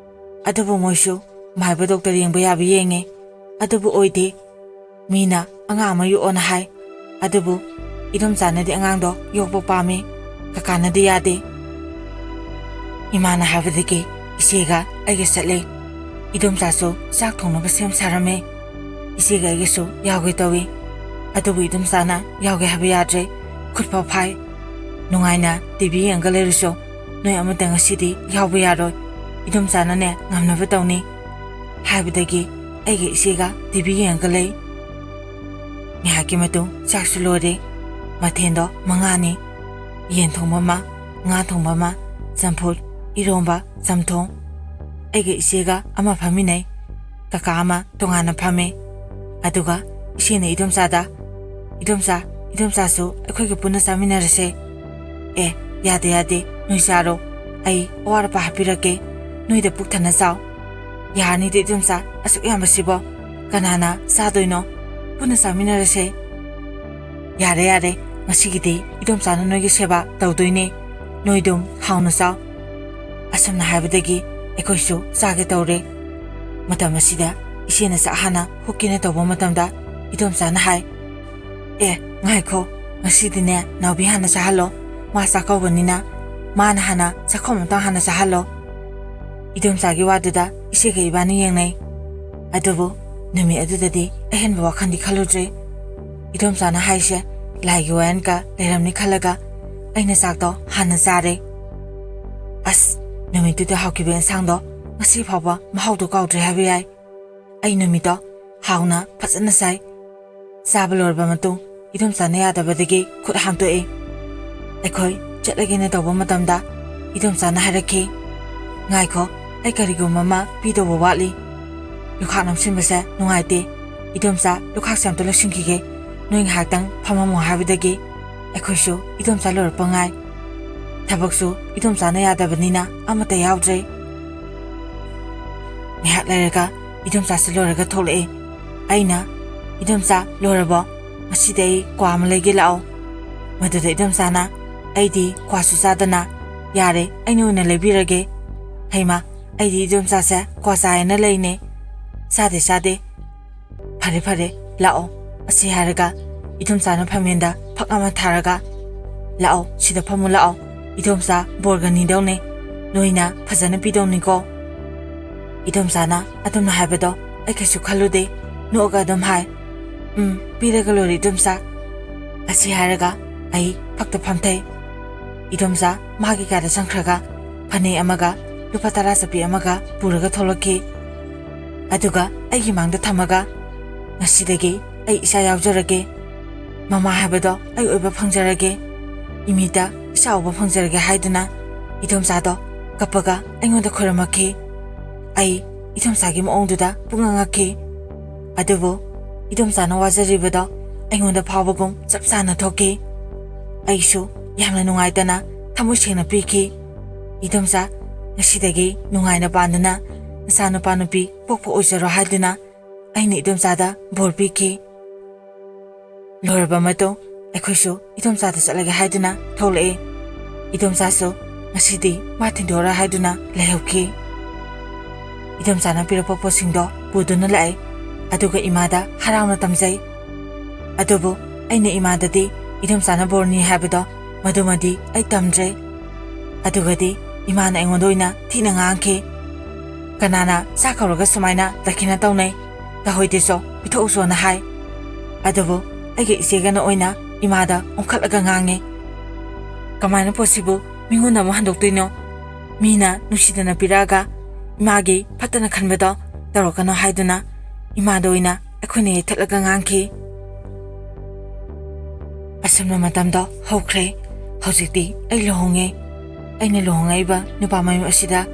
ꯑꯗꯨꯕꯨ ꯃꯣꯏꯁꯨ ꯃꯥꯏꯕ ꯗꯣꯛꯇꯔ ꯌꯦꯡꯕ ꯌꯥꯕ ꯌꯦꯡꯉꯦ꯫ ꯑꯗꯨꯕꯨ ꯑꯣꯏꯗꯦ꯫ ꯃꯤꯅ ꯑꯉꯥꯡ ꯑꯃ ꯌꯣꯛꯑꯣꯅ ꯍꯥꯏ꯫ ꯑꯗꯨꯕꯨ ꯏꯗꯣꯝꯆꯥꯅꯗꯤ ꯑꯉꯥꯡꯗꯣ ꯌꯣꯛꯄ ꯄꯥꯝꯃꯤ, ꯀꯀꯥꯅꯗꯤ ꯌꯥꯗꯦ꯫ ꯏꯃꯥꯅ ꯍꯥꯏꯕꯗꯒꯤ ꯏꯆꯦꯒ ꯑꯩꯒ ꯆꯠꯂꯦ꯫ ꯏꯗꯣꯝꯆꯥꯁꯨ ꯆꯥꯛ ꯊꯣꯡꯅꯕ ꯁꯦꯝ ꯁꯥꯔꯝꯃꯦ꯫ ꯏꯆꯦꯒ ꯑꯩꯒꯁꯨ ꯌꯥꯎꯒꯦ ꯇꯧꯏ꯫ ꯑꯗꯨꯕꯨ ꯏꯗꯣꯝꯆꯥꯅ ꯌꯥꯎꯒꯦ ꯍꯥꯏꯕ ꯌꯥꯗ꯭ꯔꯦ꯫ ꯈꯨꯠ ꯐꯥꯎ ꯐꯥꯏ꯫ "ꯅꯨꯡꯉꯥꯏꯅ ꯇꯤ ꯚꯤ ꯌꯦꯡꯉꯒ ꯂꯩꯔꯨꯆꯣ꯫ ꯅꯣꯏ ꯑꯃꯠꯇ ꯉꯁꯤꯗꯤ ꯌꯥꯎꯕ ꯌꯥꯔꯣꯏ꯫ ꯏꯗꯣꯝꯆꯥꯅꯅꯦ ꯉꯝꯅꯕ ꯇꯧꯅꯤ" ꯍꯥꯏꯕꯗꯒꯤ ꯑꯩꯒ ꯏꯆꯦꯒ ꯇꯤꯚꯤ ꯌꯦꯡꯉꯒ ꯂꯩ꯫ ꯉꯥꯏꯍꯥꯛꯀꯤ ꯃꯇꯨꯡ ꯆꯥꯛꯁꯨ ꯂꯣꯏꯔꯦ꯫ ꯃꯊꯦꯜꯗꯣ ꯃꯉꯥꯅꯤ: ꯌꯦꯟ ꯊꯣꯡꯕ ꯑꯃ, ꯉꯥ ꯊꯣꯡꯕ ꯑꯃ, ꯆꯝꯐꯨꯠ, ꯏꯔꯣꯝꯕ, ꯆꯝꯊꯣꯡ꯫ ꯑꯩꯒ ꯏꯆꯦꯒ ꯑꯃ ꯐꯝꯃꯤꯟꯅꯩ, ꯀꯀꯥ ꯑꯃ ꯇꯣꯉꯥꯟꯅ ꯐꯝꯃꯦ꯫ ꯑꯗꯨꯒ ꯏꯆꯦꯅ ꯏꯗꯣꯝꯆꯥꯗ, "ꯏꯗꯣꯝꯆꯥ, ꯏꯗꯣꯝꯆꯥꯁꯨ ꯑꯩꯈꯣꯏꯒ ꯄꯨꯟꯅ ꯆꯥꯃꯤꯟꯅꯔꯁꯦ"꯫ "ꯑꯦ, ꯌꯥꯗꯦ, ꯌꯥꯗꯦ, ꯅꯣꯏ ꯆꯥꯔꯣ, ꯑꯩ ꯑꯋꯥꯠ ꯑꯄꯥ ꯍꯥꯞꯄꯤꯔꯛꯀꯦ, ꯅꯣꯏꯗ ꯄꯨꯛ ꯊꯟꯅ ꯆꯥꯎ"꯫ "ꯌꯥꯔꯅꯤꯗ ꯏꯗꯣꯝꯆꯥ, ꯑꯁꯨꯛ ꯌꯥꯝꯕꯁꯤꯕꯣ ꯀꯅꯥꯅ ꯆꯥꯗꯣꯏꯅꯣ? ꯄꯨꯟꯅ ꯆꯥꯃꯤꯟꯅꯔꯁꯦ"꯫ "ꯌꯥꯔꯦ, ꯌꯥꯔꯦ, ꯉꯁꯤꯒꯤꯗꯤ ꯏꯗꯣꯝꯆꯥꯅ ꯅꯣꯏꯒꯤ ꯁꯦꯕꯥ ꯇꯧꯗꯣꯏꯅꯦ, ꯅꯣꯏꯗꯨꯝ ꯍꯥꯎꯅ ꯆꯥꯎ"꯫ ꯑꯁꯨꯝꯅ ꯍꯥꯏꯕꯗꯒꯤ ꯑꯩꯈꯣꯏꯁꯨ ꯆꯥꯒꯦ ꯇꯧꯔꯦ꯫ ꯃꯇꯝ ꯑꯁꯤꯗ ꯏꯆꯦꯅ ꯆꯥꯛ ꯍꯥꯟꯅ ꯍꯨꯛꯀꯦꯅ ꯇꯧꯕ ꯃꯇꯝꯗ ꯏꯗꯣꯝꯆꯥꯅ ꯍꯥꯏ, "ꯑꯦ, ꯉꯥꯏꯈꯣ, ꯉꯁꯤꯗꯤꯅꯦ ꯅꯥꯎꯕꯤ ꯍꯥꯟꯅ ꯆꯥꯍꯜꯂꯣ, ꯃꯥ ꯆꯥꯛꯀꯧꯕꯅꯤꯅ ꯃꯥꯅ ꯍꯥꯟꯅ ꯆꯥꯛꯈꯣꯝ ꯑꯝꯇꯪ ꯍꯥꯟꯅ ꯆꯥꯍꯜꯂꯣ"꯫ ꯏꯗꯣꯝꯆꯥꯒꯤ ꯋꯥꯗꯨꯗ ꯏꯆꯦꯒ ꯏꯕꯥꯅꯤ ꯌꯦꯡꯅꯩ꯫ ꯑꯗꯨꯕꯨ ꯅꯨꯃꯤꯠ ꯑꯗꯨꯗꯗꯤ ꯑꯍꯦꯟꯕ ꯋꯥꯈꯜꯗꯤ ꯈꯜꯂꯨꯗ꯭ꯔꯦ꯫ ꯏꯗꯣꯝꯆꯥꯅ ꯍꯥꯏꯁꯦ ꯂꯥꯏꯒꯤ ꯋꯥꯌꯦꯜꯒ ꯂꯩꯔꯝꯅꯤ ꯈꯜꯂꯒ ꯑꯩꯅ ꯆꯥꯛꯇꯣ ꯍꯥꯟꯅ ꯆꯥꯔꯦ꯫ ꯑꯁ, ꯅꯨꯃꯤꯠꯇꯨꯗ ꯍꯥꯎꯈꯤꯕ ꯏꯟꯁꯥꯡꯗꯣ ꯉꯁꯤ ꯐꯥꯎꯕ ꯃꯍꯥꯎꯗꯣ ꯀꯥꯎꯗ꯭ꯔꯦ ꯍꯥꯏꯕ ꯌꯥꯏ꯫ ꯑꯩ ꯅꯨꯃꯤꯠꯇꯣ ꯍꯥꯎꯅ ꯐꯖꯅ ꯆꯥꯏ꯫ ꯆꯥꯕ ꯂꯣꯏꯔꯕ ꯃꯇꯨꯡ ꯏꯗꯣꯝꯆꯥꯅ ꯌꯥꯗꯕꯗꯒꯤ ꯈꯨꯠ ꯍꯥꯝꯇꯣꯛꯑꯦ꯫ ꯑꯩꯈꯣꯏ ꯆꯠꯂꯒꯦꯅ ꯇꯧꯕ ꯃꯇꯝꯗ ꯏꯗꯣꯝꯆꯥꯅ ꯍꯥꯏꯔꯛꯈꯤ, "ꯉꯥꯏꯈꯣ, ꯑꯩ ꯀꯔꯤꯒꯨꯝꯕ ꯑꯃ ꯄꯤꯗꯧꯕ ꯋꯥꯠꯂꯤ꯫ ꯂꯨꯈꯥꯛ ꯅꯝꯁꯤꯟꯕꯁꯦ ꯅꯨꯡꯉꯥꯏꯇꯦ꯫ ꯏꯗꯣꯝꯆꯥ, ꯂꯨꯈꯥꯛꯁꯦ ꯑꯝꯇ ꯂꯣꯏꯁꯤꯟꯈꯤꯒꯦ, ꯅꯣꯏ ꯉꯥꯏꯍꯥꯛꯇꯪ ꯐꯝꯃꯝꯃꯣ" ꯍꯥꯏꯕꯗꯒꯤ ꯑꯩꯈꯣꯏꯁꯨ ꯏꯗꯣꯝꯆꯥ ꯂꯣꯏꯔꯛꯄ ꯉꯥꯏ꯫ ꯊꯕꯛꯁꯨ ꯏꯗꯣꯝꯆꯥꯅ ꯌꯥꯗꯕꯅꯤꯅ ꯑꯃꯠꯇ ꯌꯥꯎꯗ꯭ꯔꯦ꯫ ꯉꯥꯏꯍꯥꯛ ꯂꯩꯔꯒ ꯏꯗꯣꯝꯆꯥꯁꯦ ꯂꯣꯏꯔꯒ ꯊꯣꯛꯂꯛꯑꯦ꯫ ꯑꯩꯅ, "ꯏꯗꯣꯝꯆꯥ, ꯂꯣꯏꯔꯕꯣ? ꯉꯁꯤꯗꯤ ꯑꯩ ꯀ꯭ꯋꯥ ꯑꯃ ꯂꯩꯒꯦ ꯂꯥꯛꯑꯣ"꯫ ꯃꯗꯨꯗ ꯏꯗꯣꯝꯆꯥꯅ, "ꯑꯩꯗꯤ ꯀ꯭ꯋꯥꯁꯨ ꯆꯥꯗꯅ, ꯌꯥꯔꯦ, ꯑꯩꯅ ꯑꯣꯏꯅ ꯂꯩꯕꯤꯔꯒꯦ"꯫ ꯍꯩꯃꯥ, ꯑꯩꯗꯤ ꯏꯗꯣꯝꯆꯥꯁꯦ ꯀ꯭ꯋꯥ ꯆꯥꯏꯌꯦꯅ ꯂꯩꯅꯦ꯫ "ꯆꯥꯗꯦ, ꯆꯥꯗꯦ"꯫ "ꯐꯔꯦ, ꯐꯔꯦ, ꯂꯥꯛꯑꯣ"꯫ ꯑꯁꯤ ꯍꯥꯏꯔꯒ ꯏꯗꯣꯝꯆꯥꯅ ꯐꯝꯃꯦꯟꯗ ꯐꯛ ꯑꯃ ꯊꯥꯔꯒ, "ꯂꯥꯛꯑꯣ, ꯁꯤꯗ ꯐꯝꯃꯨ ꯂꯥꯛꯑꯣ꯫ ꯏꯗꯣꯝꯆꯥ ꯕꯣꯔꯒ ꯅꯤꯗꯧꯅꯦ꯫ ꯅꯣꯏꯅ ꯐꯖꯅ ꯄꯤꯗꯧꯅꯤꯀꯣ"꯫ ꯏꯗꯣꯝꯆꯥꯅ ꯑꯗꯨꯝꯅ ꯍꯥꯏꯕꯗꯣ ꯑꯩ ꯀꯩꯁꯨ ꯈꯜꯂꯨꯗꯦ꯫ ꯅꯣꯛꯑꯒ ꯑꯗꯨꯝ ꯍꯥꯏ, "ꯎꯝ, ꯄꯤꯔꯒ ꯂꯣꯏꯔꯦ ꯏꯗꯣꯝꯆꯥ"꯫ ꯑꯁꯤ ꯍꯥꯏꯔꯒ ꯑꯩ ꯐꯛꯇ ꯐꯝꯊꯩ꯫ ꯏꯗꯣꯝꯆꯥ ꯃꯥꯒꯤ ꯀꯥꯗ ꯆꯪꯈ꯭ꯔꯒ ꯐꯅꯦꯛ ꯑꯃꯒ ꯂꯨꯄꯥ ꯇꯔꯥ ꯆꯠꯄꯤ ꯑꯃꯒ ꯄꯨꯔꯒ ꯊꯣꯛꯂꯛꯈꯤ꯫ ꯑꯗꯨꯒ ꯑꯩꯒꯤ ꯃꯥꯡꯗ ꯊꯝꯃꯒ, "ꯉꯁꯤꯗꯒꯤ ꯑꯩ ꯏꯁꯥ ꯌꯥꯎꯖꯔꯒꯦ, ꯃꯃꯥ ꯍꯥꯏꯕꯗꯣ ꯑꯩ ꯑꯣꯏꯕ ꯐꯪꯖꯔꯒꯦ, ꯏꯃꯤꯠꯇ ꯏꯁꯥ ꯎꯕ ꯐꯪꯖꯔꯒꯦ" ꯍꯥꯏꯗꯨꯅ ꯏꯗꯣꯝꯆꯥꯗꯣ ꯀꯞꯄꯒ ꯑꯩꯉꯣꯟꯗ ꯈꯣꯏꯔꯝꯃꯛꯈꯤ꯫ ꯑꯩ ꯏꯗꯣꯝꯆꯥꯒꯤ ꯃꯑꯣꯡꯗꯨꯗ ꯄꯨꯡꯉꯛ ꯉꯛꯈꯤ꯫ ꯑꯗꯨꯕꯨ ꯏꯗꯣꯝꯆꯥꯅ ꯋꯥꯖꯔꯤꯕꯗꯣ ꯑꯩꯉꯣꯟꯗ ꯐꯥꯎꯕꯒꯨꯝ ꯆꯞ ꯆꯥꯅ ꯊꯣꯛꯈꯤ꯫ ꯑꯩꯁꯨ ꯌꯥꯝꯅ ꯅꯨꯡꯉꯥꯏꯇꯅ ꯊꯃꯣꯏ ꯁꯦꯡꯅ ꯄꯤꯈꯤ꯫ "ꯏꯗꯣꯝꯆꯥ, ꯉꯁꯤꯗꯒꯤ ꯅꯨꯡꯉꯥꯏꯅ ꯄꯥꯟꯗꯨꯅ ꯅꯆꯥꯅꯨꯄꯥ ꯅꯨꯄꯤ ꯄꯣꯛꯄ ꯑꯣꯏꯖꯔꯣ" ꯍꯥꯏꯗꯨꯅ ꯑꯩꯅ ꯏꯗꯣꯝꯆꯥꯗ ꯕꯣꯔ ꯄꯤꯈꯤ꯫ ꯂꯣꯏꯔꯕ ꯃꯇꯨꯡ ꯑꯩꯈꯣꯏꯁꯨ ꯏꯗꯣꯝꯆꯥꯗ ꯆꯠꯂꯒꯦ ꯍꯥꯏꯗꯨꯅ ꯊꯣꯛꯂꯛꯏ꯫ ꯏꯗꯣꯝꯆꯥꯁꯨ ꯉꯁꯤꯗꯤ ꯃꯥ ꯊꯤꯟꯗꯣꯛꯑꯔꯣꯏ ꯍꯥꯏꯗꯨꯅ ꯂꯩꯍꯧꯈꯤ꯫ ꯏꯗꯣꯝꯆꯥꯅ ꯄꯤꯔꯛꯄ ꯄꯣꯠꯁꯤꯡꯗꯣ ꯄꯨꯗꯨꯅ ꯂꯥꯛꯑꯦ꯫ ꯑꯗꯨꯒ ꯏꯃꯥꯗ ꯍꯔꯥꯎꯅ ꯇꯝꯖꯩ꯫ ꯑꯗꯨꯕꯨ ꯑꯩꯅ ꯏꯃꯥꯗꯗꯤ ꯏꯗꯣꯝꯆꯥꯅ ꯕꯣꯔꯅꯤ ꯍꯥꯏꯕꯗꯣ ꯃꯗꯨꯃꯗꯤ ꯑꯩ ꯇꯝꯗ꯭ꯔꯦ꯫ ꯑꯗꯨꯒꯗꯤ ꯏꯃꯥꯅ ꯑꯩꯉꯣꯟꯗ ꯑꯣꯏꯅ ꯊꯤꯅ ꯉꯥꯡꯈꯤ꯫ "ꯀꯅꯥꯅ ꯆꯥꯛ ꯀꯧꯔꯒ ꯁꯨꯃꯥꯏꯅ ꯗꯈꯤꯅ ꯇꯧꯅꯩ? ꯇꯧꯍꯩꯗꯦ ꯆꯣ, ꯄꯤꯊꯣꯛꯎ ꯆꯣꯅ" ꯍꯥꯏ꯫ ꯑꯗꯨꯕꯨ ꯑꯩꯒ ꯏꯆꯦꯒꯅ ꯑꯣꯏꯅ ꯏꯃꯥꯗ ꯑꯣꯟꯈꯠꯂꯒ ꯉꯥꯡꯉꯤ꯫ "ꯀꯃꯥꯏꯅ ꯄꯣꯠꯁꯤꯕꯨ ꯃꯤꯉꯣꯟꯗ ꯑꯃꯨꯛ ꯍꯟꯗꯣꯛꯇꯣꯏꯅꯣ? ꯃꯤꯅ ꯅꯨꯡꯁꯤꯗꯅ ꯄꯤꯔꯛꯑꯒ ꯏꯃꯥꯒꯤ ꯐꯠꯇꯅ ꯈꯟꯕꯗꯣ ꯇꯧꯔꯛꯀꯅꯣ" ꯍꯥꯏꯗꯨꯅ ꯏꯃꯥꯗ ꯑꯣꯏꯅ ꯑꯩꯈꯣꯏꯅ ꯌꯩꯊꯠꯂꯒ ꯉꯥꯡꯈꯤ꯫ ꯑꯁꯨꯝꯅ ꯃꯇꯝꯗꯣ ꯍꯧꯈ꯭ꯔꯦ꯫ ꯍꯧꯖꯤꯛꯇꯤ ꯑꯩ ꯂꯨꯍꯣꯡꯉꯦ꯫ ꯑꯩꯅ ꯂꯨꯍꯣꯡꯉꯛꯏꯕ ꯅꯨꯄꯥ ꯃꯌꯨꯝ ꯑꯁꯤꯗ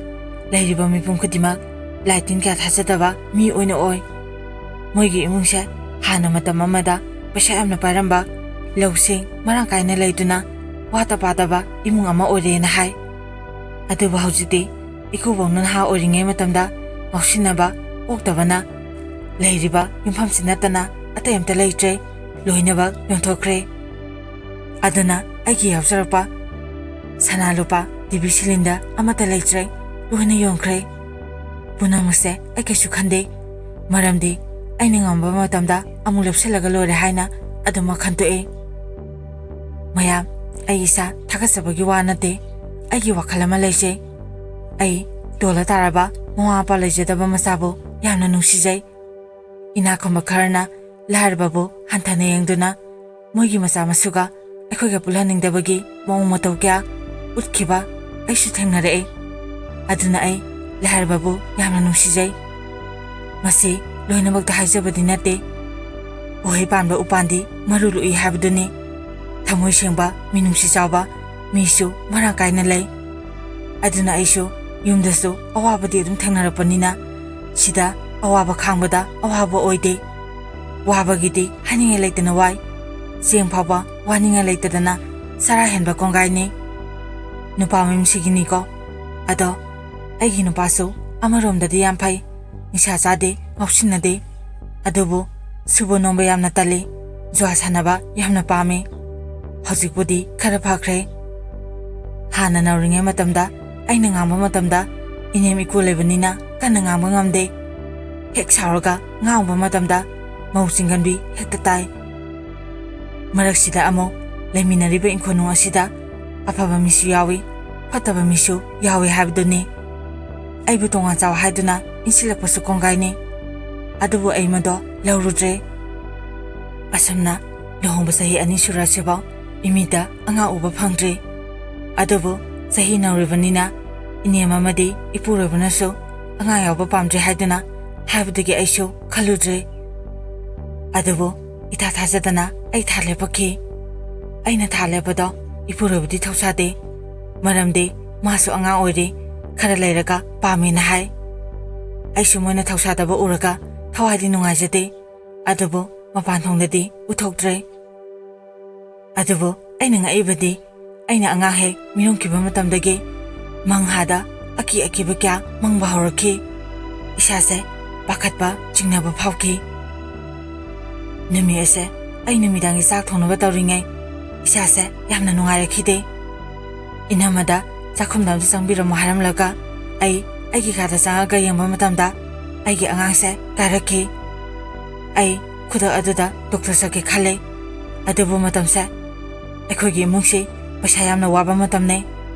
ꯂꯩꯔꯤꯕ ꯃꯤꯄꯨꯝ ꯈꯨꯗꯤꯡꯃꯛ ꯂꯥꯏ ꯇꯤꯟ ꯀꯌꯥ ꯊꯥꯖꯗꯕ ꯃꯤ ꯑꯣꯏꯅ ꯑꯣꯏ꯫ ꯃꯣꯏꯒꯤ ꯏꯃꯨꯡꯁꯦ ꯍꯥꯟꯅ ꯃꯇꯝ ꯑꯃꯗ ꯄꯩꯁꯥ ꯌꯥꯝꯅ ꯄꯥꯏꯔꯝꯕ, ꯂꯧꯁꯤꯡ ꯃꯔꯥꯡ ꯀꯥꯏꯅ ꯂꯩꯗꯨꯅ ꯋꯥꯠꯇ ꯄꯥꯗꯕ ꯏꯃꯨꯡ ꯑꯃ ꯑꯣꯏꯔꯦꯅ ꯍꯥꯏ꯫ ꯑꯗꯨꯕꯨ ꯍꯧꯖꯤꯛꯇꯤ ꯏꯀꯨꯕꯣꯛꯅ ꯅꯍꯥ ꯑꯣꯏꯔꯤꯉꯩ ꯃꯇꯝꯗ ꯉꯥꯎꯁꯤꯟꯅꯕ ꯑꯣꯛꯇꯕꯅ ꯂꯩꯔꯤꯕ ꯌꯨꯝꯐꯝꯁꯤ ꯅꯠꯇꯅ ꯑꯇꯩ ꯑꯃꯠꯇ ꯂꯩꯇ꯭ꯔꯦ, ꯂꯣꯏꯅꯃꯛ ꯌꯣꯟꯊꯣꯛꯈ꯭ꯔꯦ꯫ ꯑꯗꯨꯅ ꯑꯩꯒꯤ ꯌꯥꯎꯖꯔꯛꯄ ꯁꯅꯥ ꯂꯨꯄꯥ, ꯇꯤꯚꯤ ꯁꯤꯂꯤꯟꯗꯔ ꯑꯃꯠꯇ ꯂꯩꯇ꯭ꯔꯦ, ꯂꯣꯏꯅ ꯌꯣꯟꯈ꯭ꯔꯦ꯫ ꯄꯨꯝꯅꯃꯛꯁꯦ ꯑꯩ ꯀꯩꯁꯨ ꯈꯟꯗꯦ, ꯃꯔꯝꯗꯤ ꯑꯩꯅ ꯉꯝꯕ ꯃꯇꯝꯗ ꯑꯃꯨꯛ ꯂꯦꯞꯁꯤꯜꯂꯒ ꯂꯣꯏꯔꯦ ꯍꯥꯏꯅ ꯑꯗꯨꯃꯛ ꯈꯟꯇꯣꯛꯑꯦ꯫ ꯃꯌꯥꯝ, ꯑꯩ ꯏꯁꯥ ꯊꯥꯒꯠꯆꯕꯒꯤ ꯋꯥ ꯅꯠꯇꯦ, ꯑꯩꯒꯤ ꯋꯥꯈꯜ ꯑꯃ ꯂꯩꯖꯩ꯫ ꯑꯩ ꯇꯣꯜꯂ ꯇꯥꯔꯕ ꯃꯃꯥ ꯃꯄꯥ ꯂꯩꯖꯗꯕ ꯃꯆꯥꯕꯨ ꯌꯥꯝꯅ ꯅꯨꯡꯁꯤꯖꯩ꯫ ꯏꯅꯥꯛ ꯈꯨꯟꯕ ꯈꯔꯅ ꯂꯥꯏꯔꯕꯕꯨ ꯍꯟꯊꯅ ꯌꯦꯡꯗꯨꯅ ꯃꯣꯏꯒꯤ ꯃꯆꯥ ꯃꯁꯨꯒ ꯑꯩꯈꯣꯏꯒ ꯄꯨꯜꯍꯟꯅꯤꯡꯗꯕꯒꯤ ꯃꯑꯣꯡ ꯃꯇꯧ ꯀꯌꯥ ꯎꯠꯈꯤꯕ ꯑꯩꯁꯨ ꯊꯦꯡꯅꯔꯛꯏ꯫ ꯑꯗꯨꯅ ꯑꯩ ꯂꯥꯏꯔꯕꯕꯨ ꯌꯥꯝꯅ ꯅꯨꯡꯁꯤꯖꯩ꯫ ꯃꯁꯤ ꯂꯣꯏꯅꯃꯛꯇ ꯍꯥꯏꯖꯕꯗꯤ ꯅꯠꯇꯦ꯫ ꯎꯍꯩ ꯄꯥꯟꯕ ꯎꯄꯥꯟꯗꯤ ꯃꯔꯨ ꯂꯨꯏ ꯍꯥꯏꯕꯗꯨꯅꯤ꯫ ꯊꯃꯣꯏ ꯁꯦꯡꯕ, ꯃꯤꯅꯨꯡꯁꯤ ꯆꯥꯎꯕ ꯃꯤꯁꯨ ꯃꯔꯥꯡ ꯀꯥꯏꯅ ꯂꯩ꯫ ꯑꯗꯨꯅ ꯑꯩꯁꯨ ꯌꯨꯝꯗꯁꯨ ꯑꯋꯥꯕꯗꯤ ꯑꯗꯨꯝ ꯊꯦꯡꯅꯔꯛꯄꯅꯤꯅ, ꯁꯤꯗ ꯑꯋꯥꯕ ꯈꯥꯡꯕꯗ ꯑꯋꯥꯕ ꯑꯣꯏꯗꯦ꯫ ꯋꯥꯕꯒꯤꯗꯤ ꯍꯥꯏꯅꯤꯡꯉꯥꯏ ꯂꯩꯇꯅ ꯋꯥꯏ꯫ ꯆꯦꯡ ꯐꯥꯎꯕ ꯋꯥꯅꯤꯡꯉꯥꯏ ꯂꯩꯇꯗꯅ ꯆꯔꯥ ꯍꯦꯟꯕ ꯀꯣꯡꯒꯥꯏꯅꯤ꯫ ꯅꯨꯄꯥ ꯃꯌꯨꯝꯁꯤꯒꯤꯅꯤꯀꯣ꯫ ꯑꯗꯣ ꯑꯩꯒꯤ ꯅꯨꯄꯥꯁꯨ ꯑꯃꯔꯣꯝꯗꯗꯤ ꯌꯥꯝ ꯐꯩ꯫ ꯅꯤꯁꯥ ꯆꯥꯗꯦ, ꯉꯥꯎꯁꯤꯟꯅꯗꯦ꯫ ꯑꯗꯨꯕꯨ ꯁꯨꯕ ꯅꯣꯝꯕ ꯌꯥꯝꯅ ꯇꯜꯂꯤ, ꯖꯨꯋꯥ ꯁꯥꯟꯅꯕ ꯌꯥꯝꯅ ꯄꯥꯝꯃꯤ꯫ ꯍꯧꯖꯤꯛꯄꯨꯗꯤ ꯈꯔ ꯐꯈ꯭ꯔꯦ꯫ ꯍꯥꯟꯅ ꯅꯧꯔꯤꯉꯩ ꯃꯇꯝꯗ ꯑꯩꯅ ꯉꯥꯡꯕ ꯃꯇꯝꯗ ꯏꯅꯦꯝ ꯏꯀꯨ ꯂꯩꯕꯅꯤꯅ ꯀꯟꯅ ꯉꯥꯡꯕ ꯉꯝꯗꯦ꯫ ꯍꯦꯛ ꯁꯥꯎꯔꯒ ꯉꯥꯡꯕ ꯃꯇꯝꯗ ꯃꯧ ꯆꯤꯡꯒꯟꯕꯤ ꯍꯦꯛꯇ ꯇꯥꯏ꯫ ꯃꯔꯛꯁꯤꯗ ꯑꯃꯨꯛ ꯂꯩꯃꯤꯟꯅꯔꯤꯕ ꯏꯪꯈꯣꯜꯅꯨꯡ ꯑꯁꯤꯗ ꯑꯐꯕ ꯃꯤꯁꯨ ꯌꯥꯎꯏ, ꯐꯠꯇꯕ ꯃꯤꯁꯨ ꯌꯥꯎꯏ ꯍꯥꯏꯕꯗꯨꯅꯤ꯫ ꯑꯩꯕꯨ ꯇꯣꯉꯥꯟ ꯆꯥꯎ ꯍꯥꯏꯗꯨꯅ ꯏꯟꯁꯤꯜꯂꯛꯄꯁꯨ ꯀꯣꯡꯒꯥꯏꯅꯤ꯫ ꯑꯗꯨꯕꯨ ꯑꯩ ꯃꯗꯣ ꯂꯧꯔꯨꯗ꯭ꯔꯦ꯫ ꯑꯁꯨꯝꯅ ꯂꯨꯍꯣꯡꯕ ꯆꯍꯤ ꯑꯅꯤ ꯁꯨꯔꯁꯤꯐꯥꯎ ꯏꯃꯤꯠꯇ ꯑꯉꯥꯡ ꯎꯕ ꯐꯪꯗ꯭ꯔꯤ꯫ ꯑꯗꯨꯕꯨ ꯆꯍꯤ ꯅꯧꯔꯤꯕꯅꯤꯅ ꯏꯅꯦꯝ ꯑꯃꯗꯤ ꯏꯄꯨꯔꯣꯏꯕꯅꯁꯨ ꯑꯉꯥꯡ ꯌꯥꯎꯕ ꯄꯥꯝꯗ꯭ꯔꯦ ꯍꯥꯏꯗꯨꯅ ꯍꯥꯏꯕꯗꯒꯤ ꯑꯩꯁꯨ ꯈꯜꯂꯨꯗ꯭ꯔꯦ꯫ ꯑꯗꯨꯕꯨ ꯏꯊꯥ ꯊꯥꯖꯗꯅ ꯑꯩ ꯊꯥ ꯂꯦꯞꯄꯛꯈꯤ꯫ ꯑꯩꯅ ꯊꯥ ꯂꯦꯞꯄꯗꯣ ꯏꯄꯨꯔꯣꯏꯕꯗꯤ ꯊꯧꯁꯥꯗꯦ꯫ ꯃꯔꯝꯗꯤ ꯃꯥꯁꯨ ꯑꯉꯥꯡ ꯑꯣꯏꯔꯤ, ꯈꯔ ꯂꯩꯔꯒ ꯄꯥꯝꯃꯦꯅ ꯍꯥꯏ꯫ ꯑꯩꯁꯨ ꯃꯣꯏꯅ ꯊꯧꯁꯥꯗꯕ ꯎꯔꯒ ꯊꯋꯥꯏꯗꯤ ꯅꯨꯡꯉꯥꯏꯖꯗꯦ꯫ ꯑꯗꯨꯕꯨ ꯃꯄꯥꯟ ꯊꯣꯡꯗꯗꯤ ꯎꯊꯣꯛꯇ꯭ꯔꯦ꯫ ꯑꯗꯨꯕꯨ ꯑꯩꯅ ꯉꯛꯏꯕꯗꯤ, ꯑꯩꯅ ꯑꯉꯥꯡ ꯍꯦꯛ ꯃꯤꯔꯣꯟꯈꯤꯕ ꯃꯇꯝꯗꯒꯤ ꯃꯪꯍꯥꯗ ꯑꯀꯤ ꯑꯀꯤꯕ ꯀꯌꯥ ꯃꯪꯕ ꯍꯧꯔꯛꯈꯤ꯫ ꯏꯁꯥꯁꯦ ꯄꯥꯈꯠꯄ, ꯆꯤꯡꯅꯕ ꯐꯥꯎꯈꯤ꯫ ꯅꯨꯃꯤꯠ ꯑꯁꯦ ꯑꯩ ꯅꯨꯃꯤꯗꯥꯡꯒꯤ ꯆꯥꯛ ꯊꯣꯡꯅꯕ ꯇꯧꯔꯤꯉꯩ ꯏꯁꯥꯁꯦ ꯌꯥꯝꯅ ꯅꯨꯡꯉꯥꯏꯔꯛꯈꯤꯗꯦ꯫ ꯏꯅꯝꯃꯗ ꯆꯥꯛꯈꯨꯝꯗ ꯑꯝꯇ ꯆꯪꯕꯤꯔꯝꯃꯣ ꯍꯥꯏꯔꯝꯂꯒ ꯑꯩ ꯑꯩꯒꯤ ꯀꯥꯗ ꯆꯪꯉꯒ ꯌꯦꯡꯕ ꯃꯇꯝꯗ ꯑꯩꯒꯤ ꯑꯉꯥꯡꯁꯦ ꯀꯥꯏꯔꯛꯈꯤ꯫ ꯑꯩ ꯈꯨꯗꯛ ꯑꯗꯨꯗ ꯗꯣꯛꯇꯔ ꯆꯠꯀꯦ ꯈꯜꯂꯦ꯫ ꯑꯗꯨꯕꯨ ꯃꯇꯝꯁꯦ ꯑꯩꯈꯣꯏꯒꯤ ꯏꯃꯨꯡꯁꯤ ꯄꯩꯁꯥ ꯌꯥꯝꯅ ꯋꯥꯕ ꯃꯇꯝꯅꯦ꯫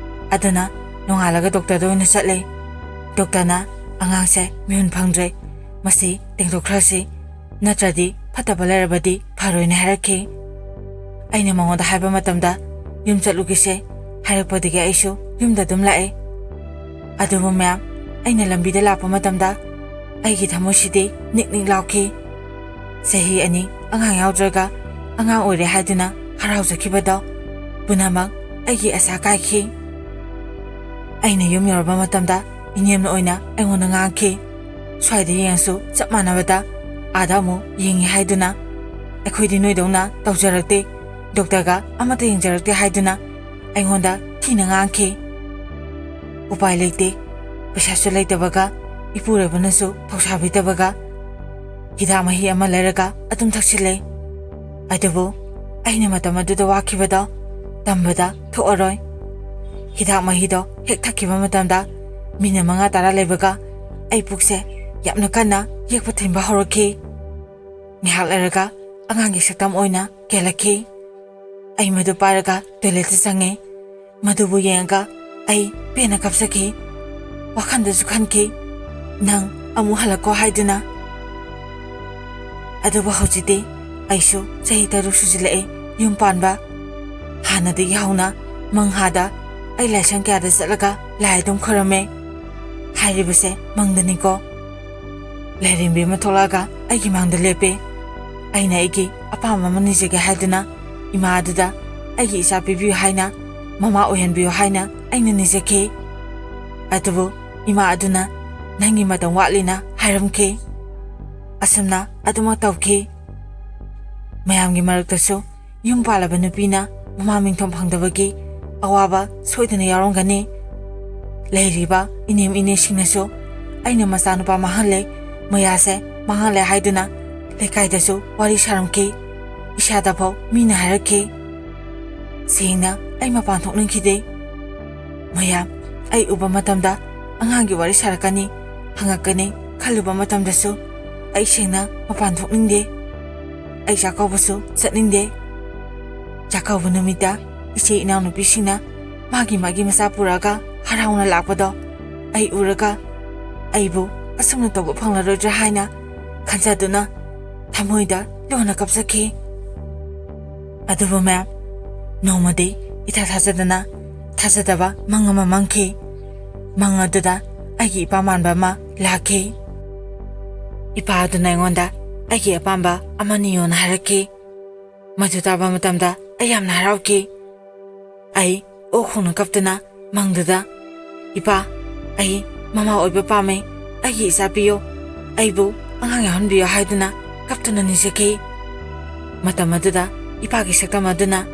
ꯑꯗꯨꯅ ꯅꯣꯡꯉꯥꯜꯂꯒ ꯗꯣꯛꯇꯔꯗ ꯑꯣꯏꯅ ꯆꯠꯂꯦ꯫ ꯗꯣꯛꯇꯔꯅ ꯑꯉꯥꯡꯁꯦ ꯃꯤꯍꯨꯟ ꯐꯪꯗ꯭ꯔꯦ, ꯃꯁꯤ ꯇꯦꯡꯊꯣꯛꯈ꯭ꯔꯁꯤ, ꯅꯠꯇ꯭ꯔꯗꯤ ꯐꯠꯇꯕ ꯂꯩꯔꯕꯗꯤ ꯐꯔꯣꯏꯅ ꯍꯥꯏꯔꯛꯈꯤ꯫ ꯑꯩꯅ ꯃꯉꯣꯟꯗ ꯍꯥꯏꯕ ꯃꯇꯝꯗ ꯌꯨꯝ ꯆꯠꯂꯨꯒꯦꯁꯦ ꯍꯥꯏꯔꯛꯄꯗꯒꯤ ꯑꯩꯁꯨ ꯌꯨꯝꯗ ꯑꯗꯨꯝ ꯂꯥꯛꯑꯦ꯫ ꯑꯗꯨꯕꯨ ꯃꯦꯝ, ꯑꯩꯅ ꯂꯝꯕꯤꯗ ꯂꯥꯛꯄ ꯃꯇꯝꯗ ꯑꯩꯒꯤ ꯊꯃꯣꯏꯁꯤꯗꯤ ꯅꯤꯛ ꯅꯤꯛ ꯂꯥꯎꯈꯤ꯫ ꯆꯍꯤ ꯑꯅꯤ ꯑꯉꯥꯡ ꯌꯥꯎꯗ꯭ꯔꯒ ꯑꯉꯥꯡ ꯑꯣꯏꯔꯦ ꯍꯥꯏꯗꯨꯅ ꯍꯔꯥꯎꯖꯈꯤꯕꯗꯣ ꯄꯨꯝꯅꯃꯛ ꯑꯩꯒꯤ ꯑꯁꯥ ꯀꯥꯏꯈꯤ꯫ ꯑꯩꯅ ꯌꯨꯝ ꯌꯧꯔꯕ ꯃꯇꯝꯗ ꯏꯅꯦꯝꯅ ꯑꯣꯏꯅ ꯑꯩꯉꯣꯟꯗ ꯉꯥꯡꯈꯤ꯫ ꯁ꯭ꯋꯥꯏꯗ ꯌꯦꯡꯉꯁꯨ ꯆꯞ ꯃꯥꯟꯅꯕꯗ ꯑꯥꯗ ꯑꯃꯨꯛ ꯌꯦꯡꯉꯤ ꯍꯥꯏꯗꯨꯅ꯫ ꯑꯩꯈꯣꯏꯗꯤ ꯅꯣꯏꯗꯧꯅ ꯇꯧꯖꯔꯛꯇꯦ, ꯗꯣꯛꯇꯔꯒ ꯑꯃꯠꯇ ꯌꯦꯡꯖꯔꯛꯇꯦ ꯍꯥꯏꯗꯨꯅ ꯑꯩꯉꯣꯟꯗ ꯊꯤꯅ ꯉꯥꯡꯈꯤ꯫ ꯎꯄꯥꯏ ꯂꯩꯇꯦ, ꯄꯩꯁꯥꯁꯨ ꯂꯩꯇꯕꯒ ꯏꯄꯨꯔꯣꯏꯕꯅꯁꯨ ꯊꯧꯁꯥꯕꯤꯗꯕꯒ ꯍꯤꯗꯥꯛ ꯃꯍꯤ ꯑꯃ ꯂꯩꯔꯒ ꯑꯗꯨꯝ ꯊꯛꯆꯤꯜꯂꯦ꯫ ꯑꯗꯨꯕꯨ ꯑꯩꯅ ꯃꯇꯝ ꯑꯗꯨꯗ ꯋꯥꯈꯤꯕꯗꯣ ꯇꯝꯕꯗ ꯊꯣꯛꯑꯔꯣꯏ꯫ ꯍꯤꯗꯥꯛ ꯃꯍꯤꯗꯣ ꯍꯦꯛ ꯊꯛꯈꯤꯕ ꯃꯇꯝꯗ ꯃꯤꯅꯤꯠ ꯃꯉꯥ ꯇꯔꯥ ꯂꯩꯕꯒ ꯑꯩ ꯄꯨꯛꯁꯦ ꯌꯥꯝꯅ ꯀꯟꯅ ꯌꯦꯛꯄ ꯊꯤꯟꯕ ꯍꯧꯔꯛꯈꯤ꯫ ꯉꯥꯏꯍꯥꯛ ꯂꯩꯔꯒ ꯑꯉꯥꯡꯒꯤ ꯁꯛꯇꯝ ꯑꯣꯏꯅ ꯀꯦꯜꯂꯛꯈꯤ꯫ ꯑꯩ ꯃꯗꯨ ꯄꯥꯏꯔꯒ ꯇꯣꯏꯂꯦꯠꯇ ꯆꯪꯉꯦ꯫ ꯃꯗꯨꯕꯨ ꯌꯦꯡꯉꯒ ꯑꯩ ꯄꯦꯟꯅ ꯀꯞꯆꯈꯤ꯫ ꯋꯥꯈꯜꯗꯁꯨ ꯈꯟꯈꯤ, "ꯅꯪ ꯑꯃꯨꯛ ꯍꯜꯂꯛꯀꯣ" ꯍꯥꯏꯗꯨꯅ꯫ ꯑꯗꯨꯕꯨ ꯍꯧꯖꯤꯛꯇꯤ ꯑꯩꯁꯨ ꯆꯍꯤ ꯇꯔꯨꯛ ꯁꯨꯖꯤꯜꯂꯛꯑꯦ ꯌꯨꯝ ꯄꯥꯟꯕ꯫ ꯍꯥꯟꯅꯗꯒꯤ ꯍꯧꯅ ꯃꯪꯍꯥꯗ ꯑꯩ ꯂꯥꯏꯁꯪ ꯀꯌꯥꯗ ꯆꯠꯂꯒ ꯂꯥꯏ ꯑꯗꯨꯝ ꯈꯣꯏꯔꯝꯃꯦ꯫ ꯍꯥꯏꯔꯤꯕꯁꯦ ꯃꯪꯗꯅꯤꯀꯣ꯫ ꯂꯥꯏꯔꯦꯝꯕꯤ ꯑꯃ ꯊꯣꯛꯂꯛꯑꯒ ꯑꯩꯒꯤ ꯃꯥꯡꯗ ꯂꯦꯞꯄꯦ꯫ ꯑꯩꯅ ꯑꯩꯒꯤ ꯑꯄꯥꯝꯕ ꯑꯃ ꯅꯤꯖꯒꯦ ꯍꯥꯏꯗꯨꯅ ꯏꯃꯥ ꯑꯗꯨꯗ ꯑꯩꯒꯤ ꯏꯆꯥ ꯄꯤꯕꯤꯌꯨ ꯍꯥꯏꯅ, ꯃꯃꯥ ꯑꯣꯏꯍꯟꯕꯤꯌꯨ ꯍꯥꯏꯅ ꯑꯩꯅ ꯅꯤꯖꯈꯤ꯫ ꯑꯗꯨꯕꯨ ꯏꯃꯥ ꯑꯗꯨꯅ "ꯅꯪꯒꯤ ꯃꯇꯝ ꯋꯥꯠꯂꯤꯅ" ꯍꯥꯏꯔꯝꯈꯤ꯫ ꯑꯁꯨꯝꯅ ꯑꯗꯨꯃꯛ ꯇꯧꯈꯤ꯫ ꯃꯌꯥꯝꯒꯤ ꯃꯔꯛꯇꯁꯨ ꯌꯨꯝ ꯄꯥꯜꯂꯕ ꯅꯨꯄꯤꯅ ꯃꯃꯥ ꯃꯤꯡꯊꯣꯟ ꯐꯪꯗꯕꯒꯤ ꯑꯋꯥꯕ ꯁꯣꯏꯗꯅ ꯌꯥꯎꯔꯝꯒꯅꯤ꯫ ꯂꯩꯔꯤꯕ ꯏꯅꯦꯝ ꯏꯅꯦꯁꯤꯡꯅꯁꯨ ꯑꯩꯅ ꯃꯆꯥꯅꯨꯄꯥ ꯃꯥꯡꯍꯜꯂꯦ, ꯃꯌꯥꯁꯦ ꯃꯥꯡꯍꯜꯂꯦ ꯍꯥꯏꯗꯨꯅ ꯂꯩꯀꯥꯏꯗꯁꯨ ꯋꯥꯔꯤ ꯁꯥꯔꯝꯈꯤ꯫ ꯏꯁꯥꯗꯐꯥꯎ ꯃꯤꯅ ꯍꯥꯏꯔꯛꯈꯤ꯫ ꯁꯦꯡꯅ ꯑꯩ ꯃꯄꯥꯟ ꯊꯣꯛꯅꯤꯡꯈꯤꯗꯦ꯫ ꯃꯌꯥꯝ ꯑꯩ ꯎꯕ ꯃꯇꯝꯗ ꯑꯉꯥꯡꯒꯤ ꯋꯥꯔꯤ ꯁꯥꯔꯛꯀꯅꯤ, ꯍꯪꯉꯛꯀꯅꯤ ꯈꯜꯂꯨꯕ ꯃꯇꯝꯗꯁꯨ ꯑꯩ ꯁꯦꯡꯅ ꯃꯄꯥꯟ ꯊꯣꯛꯅꯤꯡꯗꯦ꯫ ꯑꯩ ꯆꯥꯛꯀꯧꯕꯁꯨ ꯆꯠꯅꯤꯡꯗꯦ꯫ ꯆꯥꯛꯀꯧꯕ ꯅꯨꯃꯤꯠꯇ ꯏꯆꯦ ꯏꯅꯥꯎꯅꯨꯄꯤꯁꯤꯡꯅ ꯃꯥꯒꯤ ꯃꯥꯒꯤ ꯃꯆꯥ ꯄꯨꯔꯛꯑꯒ ꯍꯔꯥꯎꯅ ꯂꯥꯛꯄꯗꯣ ꯑꯩ ꯎꯔꯒ ꯑꯩꯕꯨ ꯑꯁꯨꯝꯅ ꯇꯧꯕ ꯐꯪꯂꯔꯣꯏꯗ꯭ꯔꯥ ꯍꯥꯏꯅ ꯈꯟꯖꯗꯨꯅ ꯊꯃꯣꯏꯗ ꯂꯣꯟꯅ ꯀꯞꯆꯈꯤ꯫ ꯑꯗꯨꯕꯨ ꯃꯦꯝ, ꯅꯣꯡꯃꯗꯤ ꯏꯊꯥ ꯊꯥꯖꯗꯅ ꯊꯥꯖꯗꯕ ꯃꯪ ꯑꯃ ꯃꯪꯈꯤ꯫ ꯃꯪ ꯑꯗꯨꯗ ꯑꯩꯒꯤ ꯏꯄꯥ ꯃꯥꯟꯕ ꯑꯃ ꯂꯥꯛꯈꯤ꯫ ꯏꯄꯥ ꯑꯗꯨꯅ ꯑꯩꯉꯣꯟꯗ ꯑꯩꯒꯤ ꯑꯄꯥꯝꯕ ꯑꯃ ꯅꯤꯌꯣꯅ ꯍꯥꯏꯔꯛꯈꯤ꯫ ꯃꯗꯨ ꯇꯥꯕ ꯃꯇꯝꯗ ꯑꯩ ꯌꯥꯝꯅ ꯍꯔꯥꯎꯈꯤ꯫ ꯑꯩ ꯑꯣꯛ ꯈꯣꯡꯅ ꯀꯞꯇꯨꯅ ꯃꯪꯗꯨꯗ, "ꯏꯄꯥ, ꯑꯩ ꯃꯃꯥ ꯑꯣꯏꯕ ꯄꯥꯝꯃꯦ, ꯑꯩꯒꯤ ꯏꯆꯥ ꯄꯤꯌꯣ, ꯑꯩꯕꯨ ꯑꯉꯥꯡ ꯌꯥꯎꯍꯟꯕꯤꯌꯣ" ꯍꯥꯏꯗꯨꯅ ꯀꯞꯇꯨꯅ ꯅꯤꯖꯈꯤ꯫ ꯃꯇꯝ ꯑꯗꯨꯗ ꯏꯄꯥꯒꯤ ꯁꯛꯇꯝ ꯑꯗꯨꯅ,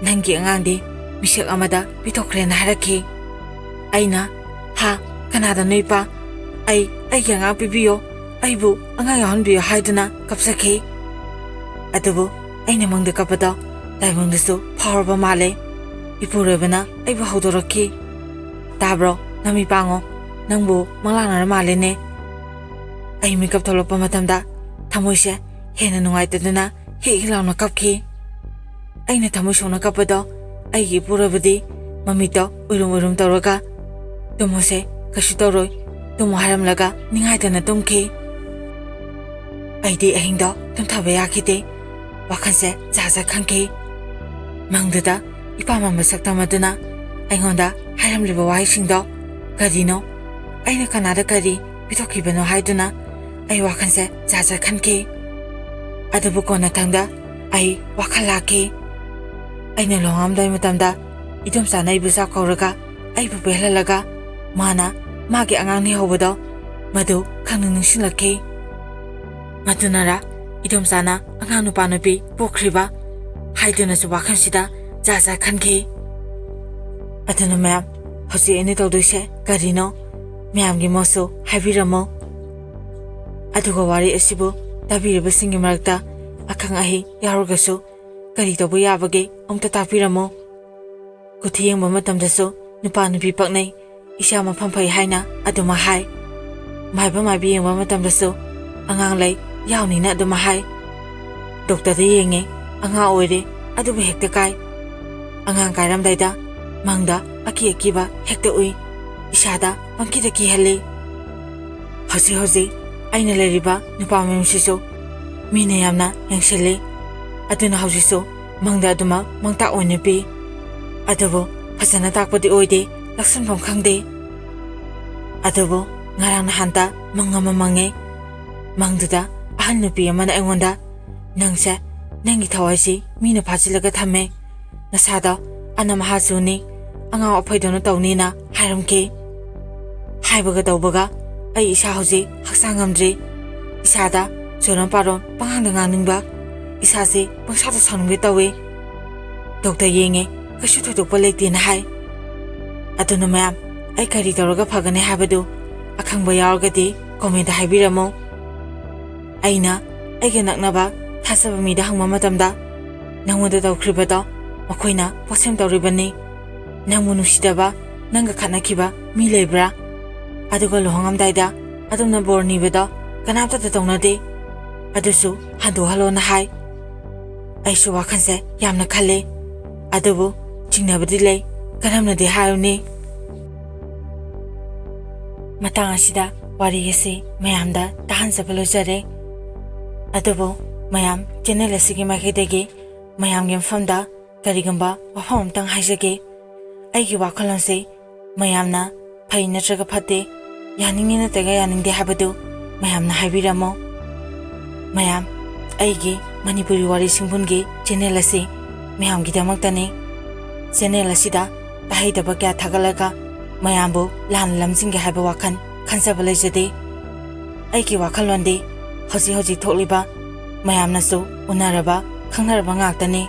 "ꯅꯪꯒꯤ ꯑꯉꯥꯡꯗꯤ ꯃꯤꯁꯛ ꯑꯃꯗ ꯄꯤꯊꯣꯛꯈ꯭ꯔꯦꯅ" ꯍꯥꯏꯔꯛꯈꯤ꯫ ꯑꯩꯅ, "ꯍꯥ, ꯀꯅꯥꯗꯅꯣ ꯏꯄꯥ? ꯑꯩ, ꯑꯩꯒꯤ ꯑꯉꯥꯡ ꯄꯤꯕꯤꯌꯣ, ꯑꯩꯕꯨ ꯑꯉꯥꯡ ꯌꯥꯎꯍꯟꯕꯤꯌꯣ" ꯍꯥꯏꯗꯨꯅ ꯀꯞꯆꯈꯤ꯫ ꯑꯗꯨꯕꯨ ꯑꯩꯅ ꯃꯪꯗ ꯀꯞꯄꯗꯣ ꯂꯥꯏꯕꯨꯡꯗꯁꯨ ꯐꯥꯎꯔꯕ ꯃꯥꯜꯂꯦ꯫ ꯏꯄꯨꯔꯣꯏꯕꯅ ꯑꯩꯕꯨ ꯍꯧꯗꯣꯔꯛꯈꯤ꯫ "ꯇꯥꯕ꯭ꯔꯣ, ꯅꯃꯤ ꯄꯥꯡꯉꯣ, ꯅꯪꯕꯨ ꯃꯪꯂꯥꯛꯅꯔ ꯃꯥꯜꯂꯦꯅꯦ"꯫ ꯑꯩ ꯃꯤꯀꯞ ꯊꯣꯛꯂꯛꯄ ꯃꯇꯝꯗ ꯊꯃꯣꯏꯁꯦ ꯍꯦꯟꯅ ꯅꯨꯡꯉꯥꯏꯇꯗꯨꯅ ꯍꯤꯛ ꯍꯤꯛ ꯂꯥꯎꯅ ꯀꯞꯈꯤ꯫ ꯑꯩꯅ ꯊꯃꯣꯏ ꯁꯣꯛꯅ ꯀꯞꯄꯗꯣ ꯑꯩꯒꯤ ꯏꯄꯨꯔꯣꯏꯕꯗꯤ ꯃꯃꯤꯠꯇꯣ ꯎꯏꯔꯨꯝ ꯎꯏꯔꯨꯝ ꯇꯧꯔꯒ, "ꯇꯨꯝꯃꯣꯁꯦ, ꯀꯩꯁꯨ ꯇꯧꯔꯣꯏ, ꯇꯨꯝꯃꯣ" ꯍꯥꯏꯔꯝꯂꯒ ꯅꯤꯡꯉꯥꯏꯗꯅ ꯇꯨꯝꯈꯤ꯫ ꯑꯩꯗꯤ ꯑꯍꯤꯡꯗꯣ ꯇꯨꯝꯊꯕ ꯌꯥꯈꯤꯗꯦ꯫ ꯋꯥꯈꯜꯁꯦ ꯖꯥꯠ ꯖꯥꯠ ꯈꯟꯈꯤ꯫ ꯃꯪꯗꯨꯗ ꯏꯄꯥ ꯃꯥꯟꯕ ꯁꯛꯇꯝ ꯑꯗꯨꯅ ꯑꯩꯉꯣꯟꯗ ꯍꯥꯏꯔꯝꯂꯤꯕ ꯋꯥꯍꯩꯁꯤꯡꯗꯣ ꯀꯔꯤꯅꯣ? ꯑꯩꯅ ꯀꯅꯥꯗ ꯀꯔꯤ ꯄꯤꯊꯣꯛꯈꯤꯕꯅꯣ ꯍꯥꯏꯗꯨꯅ ꯑꯩ ꯋꯥꯈꯜꯁꯦ ꯖꯥꯠ ꯖꯥꯠ ꯈꯟꯈꯤ꯫ ꯑꯗꯨꯕꯨ ꯀꯣꯟꯅꯊꯪꯗ ꯑꯩ ꯋꯥꯈꯜ ꯂꯥꯛꯈꯤ꯫ ꯑꯩꯅ ꯂꯨꯍꯣꯡꯉꯝꯗꯥꯏ ꯃꯇꯝꯗ ꯏꯗꯣꯝꯆꯥꯅ ꯑꯩꯕꯨ ꯆꯥꯛ ꯀꯧꯔꯒ ꯑꯩꯕꯨ ꯄꯦꯜꯍꯜꯂꯒ ꯃꯥꯅ ꯃꯥꯒꯤ ꯑꯉꯥꯡ ꯅꯤꯍꯧꯕꯗꯣ ꯃꯗꯨ ꯈꯪꯅꯤꯡ ꯅꯤꯡꯁꯤꯡꯂꯛꯈꯤ꯫ ꯃꯗꯨꯅꯔ ꯏꯗꯣꯝꯆꯥꯅ ꯑꯉꯥꯡ ꯅꯨꯄꯥ ꯅꯨꯄꯤ ꯄꯣꯛꯈ꯭ꯔꯤꯕ ꯍꯥꯏꯗꯨꯅꯁꯨ ꯋꯥꯈꯜꯁꯤꯗ ꯖꯥꯠ ꯖꯥꯠ ꯈꯟꯈꯤ꯫ ꯑꯗꯨꯅ ꯃꯌꯥꯝ, ꯍꯧꯖꯤꯛ ꯑꯩꯅ ꯇꯧꯗꯣꯏꯁꯦ ꯀꯔꯤꯅꯣ? ꯃꯌꯥꯝꯒꯤ ꯃꯣꯠꯁꯨ ꯍꯥꯏꯕꯤꯔꯝꯃꯨ꯫ ꯑꯗꯨꯒ ꯋꯥꯔꯤ ꯑꯁꯤꯕꯨ ꯇꯥꯕꯤꯔꯤꯕꯁꯤꯡꯒꯤ ꯃꯔꯛꯇ ꯑꯈꯪ ꯑꯍꯩ ꯌꯥꯎꯔꯒꯁꯨ ꯀꯔꯤ ꯇꯧꯕ ꯌꯥꯕꯒꯦ ꯑꯃꯨꯛꯇ ꯇꯥꯛꯄꯤꯔꯝꯃꯨ꯫ ꯀꯨꯊꯤ ꯌꯦꯡꯕ ꯃꯇꯝꯗꯁꯨ ꯅꯨꯄꯥ ꯅꯨꯄꯤ ꯄꯛꯅꯩ, ꯏꯁꯥ ꯃꯐꯝ ꯐꯩ ꯍꯥꯏꯅ ꯑꯗꯨꯃꯛ ꯍꯥꯏ꯫ ꯃꯥꯏꯕ ꯃꯥꯏꯕꯤ ꯌꯦꯡꯕ ꯃꯇꯝꯗꯁꯨ ꯑꯉꯥꯡ ꯂꯩ, ꯌꯥꯎꯅꯤꯅ ꯑꯗꯨꯃꯛ ꯍꯥꯏ꯫ ꯗꯣꯛꯇꯔꯗ ꯌꯦꯡꯉꯦ, ꯑꯉꯥꯡ ꯑꯣꯏꯔꯦ, ꯑꯗꯨꯕꯨ ꯍꯦꯛꯇ ꯀꯥꯏ꯫ ꯑꯉꯥꯡ ꯀꯥꯏꯔꯝꯗꯥꯏꯗ ꯃꯪꯗ ꯑꯀꯤ ꯑꯀꯤꯕ ꯍꯦꯛꯇ ꯎꯏ, ꯏꯁꯥꯗ ꯄꯪꯀꯤꯗ ꯀꯤꯍꯜꯂꯤ꯫ ꯍꯧꯖꯤꯛ ꯍꯧꯖꯤꯛ ꯑꯩꯅ ꯂꯩꯔꯤꯕ ꯅꯨꯄꯥ ꯃꯌꯨꯝꯁꯤꯁꯨ ꯃꯤꯅ ꯌꯥꯝꯅ ꯌꯦꯡꯁꯤꯜꯂꯤ꯫ ꯑꯗꯨꯅ ꯍꯧꯖꯤꯛꯁꯨ ꯃꯪꯗ ꯑꯗꯨꯃꯛ ꯃꯪꯇꯥꯛ ꯑꯣꯏꯅ ꯄꯤ꯫ ꯑꯗꯨꯕꯨ ꯐꯖꯅ ꯇꯥꯛꯄꯗꯤ ꯑꯣꯏꯗꯦ, ꯂꯧꯁꯤꯟꯐꯝ ꯈꯪꯗꯦ꯫ ꯑꯗꯨꯕꯨ ꯉꯔꯥꯡ ꯅꯍꯥꯟꯇ ꯃꯪ ꯑꯃ ꯃꯪꯉꯦ꯫ ꯃꯪꯗꯨꯗ ꯑꯍꯜ ꯅꯨꯄꯤ ꯑꯃꯅ ꯑꯩꯉꯣꯟꯗ, "ꯅꯪꯁꯦ, ꯅꯪꯒꯤ ꯊꯋꯥꯏꯁꯤ ꯃꯤꯅ ꯐꯥꯖꯤꯜꯂꯒ ꯊꯝꯃꯦ꯫ ꯅꯁꯥꯗꯣ ꯑꯅꯝ ꯑꯍꯥ ꯆꯨꯅꯤ, ꯑꯉꯥꯎ ꯑꯐꯩꯗꯧꯅ ꯇꯧꯅꯤꯅ" ꯍꯥꯏꯔꯝꯈꯤ꯫ ꯍꯥꯏꯕꯒ ꯇꯧꯕꯒ ꯑꯩ ꯏꯁꯥ ꯍꯧꯖꯤꯛ ꯍꯛꯆꯥꯡ ꯉꯝꯗ꯭ꯔꯤ꯫ ꯏꯁꯥꯗ ꯆꯣꯏꯔꯣꯟ ꯄꯥꯔꯣꯟ ꯄꯪꯉꯥꯡꯗ ꯉꯥꯡꯅꯤꯡꯕ, ꯏꯁꯥꯁꯤ ꯄꯪꯁꯥꯗ ꯁꯥꯎꯅꯤꯡꯒꯦ ꯇꯧꯏ꯫ ꯗꯣꯛꯇꯔ ꯌꯦꯡꯉꯦ, ꯀꯩꯁꯨ ꯊꯣꯏꯗꯣꯛꯄ ꯂꯩꯇꯦꯅ ꯍꯥꯏ꯫ ꯑꯗꯨꯅ ꯃꯌꯥꯝ, ꯑꯩ ꯀꯔꯤ ꯇꯧꯔꯒ ꯐꯒꯅꯤ ꯍꯥꯏꯕꯗꯨ ꯑꯈꯪꯕ ꯌꯥꯎꯔꯒꯗꯤ comment ꯍꯥꯏꯕꯤꯔꯝꯃꯨ꯫ ꯑꯩꯅ ꯑꯩꯒ ꯅꯛꯅꯕ ꯊꯥꯖꯕ ꯃꯤꯗ ꯍꯪꯕ ꯃꯇꯝꯗ, "ꯅꯪꯉꯣꯟꯗ ꯇꯧꯈ꯭ꯔꯤꯕꯗꯣ ꯃꯈꯣꯏꯅ ꯄꯣꯠꯁꯦꯝ ꯇꯧꯔꯤꯕꯅꯤ꯫ ꯅꯪꯕꯨ ꯅꯨꯡꯁꯤꯗꯕ, ꯅꯪꯒ ꯈꯠꯅꯈꯤꯕ ꯃꯤ ꯂꯩꯕ꯭ꯔꯥ? ꯑꯗꯨꯒ ꯂꯨꯍꯣꯡꯉꯝꯗꯥꯏꯗ ꯑꯗꯣꯝꯅ ꯕꯣꯔ ꯅꯤꯕꯗꯣ ꯀꯅꯥꯝꯇꯗ ꯇꯧꯅꯗꯦ꯫ ꯑꯗꯨꯁꯨ ꯍꯟꯗꯣꯛꯍꯜꯂꯣꯅ" ꯍꯥꯏ꯫ ꯑꯩꯁꯨ ꯋꯥꯈꯜꯁꯦ ꯌꯥꯝꯅ ꯈꯜꯂꯦ꯫ ꯑꯗꯨꯕꯨ ꯆꯤꯡꯅꯕꯗꯤ ꯂꯩ, ꯀꯔꯝꯅꯗꯤ ꯍꯥꯏꯔꯨꯅꯤ? ꯃꯇꯥꯡ ꯑꯁꯤꯗ ꯋꯥꯔꯤ ꯑꯁꯤ ꯃꯌꯥꯝꯗ ꯇꯥꯍꯟꯖꯕ ꯂꯣꯏꯖꯔꯦ꯫ ꯑꯗꯨꯕꯨ ꯃꯌꯥꯝ, channel ꯑꯁꯤꯒꯤ ꯃꯥꯏꯀꯩꯗꯒꯤ ꯃꯌꯥꯝꯒꯤ ꯃꯐꯝꯗ ꯀꯔꯤꯒꯨꯝꯕ ꯋꯥꯐꯝ ꯑꯃꯇꯪ ꯍꯥꯏꯖꯒꯦ꯫ ꯑꯩꯒꯤ ꯋꯥꯈꯜꯂꯣꯟꯁꯤ ꯃꯌꯥꯝꯅ ꯐꯩ ꯅꯠꯇ꯭ꯔꯒ ꯐꯠꯇꯦ, ꯌꯥꯅꯤꯡꯉꯤ ꯅꯠꯇ꯭ꯔꯒ ꯌꯥꯅꯤꯡꯗꯦ ꯍꯥꯏꯕꯗꯨ ꯃꯌꯥꯝꯅ ꯍꯥꯏꯕꯤꯔꯝꯃꯨ꯫ ꯃꯌꯥꯝ, ꯑꯩꯒꯤ ꯃꯅꯤꯄꯨꯔꯤ ꯋꯥꯔꯤ ꯁꯤꯡꯕꯨꯟꯒꯤ channel ꯑꯁꯤ ꯃꯌꯥꯝꯒꯤꯗꯃꯛꯇꯅꯤ꯫ Channel ꯑꯁꯤꯗ ꯇꯥꯍꯩꯗꯕ ꯀꯌꯥ ꯊꯥꯒꯠꯂꯒ ꯃꯌꯥꯝꯕꯨ ꯂꯥꯟꯅ ꯂꯝꯖꯤꯡꯒꯦ ꯍꯥꯏꯕ ꯋꯥꯈꯜ ꯈꯟꯖꯕ ꯂꯩꯖꯗꯦ꯫ ꯑꯩꯒꯤ ꯋꯥꯈꯜꯂꯣꯟꯗꯤ ꯍꯧꯖꯤꯛ ꯍꯧꯖꯤꯛ ꯊꯣꯛꯂꯤꯕ ꯃꯌꯥꯝꯅꯁꯨ ꯎꯅꯔꯕ, ꯈꯪꯅꯔꯕ ꯉꯥꯛꯇꯅꯤ꯫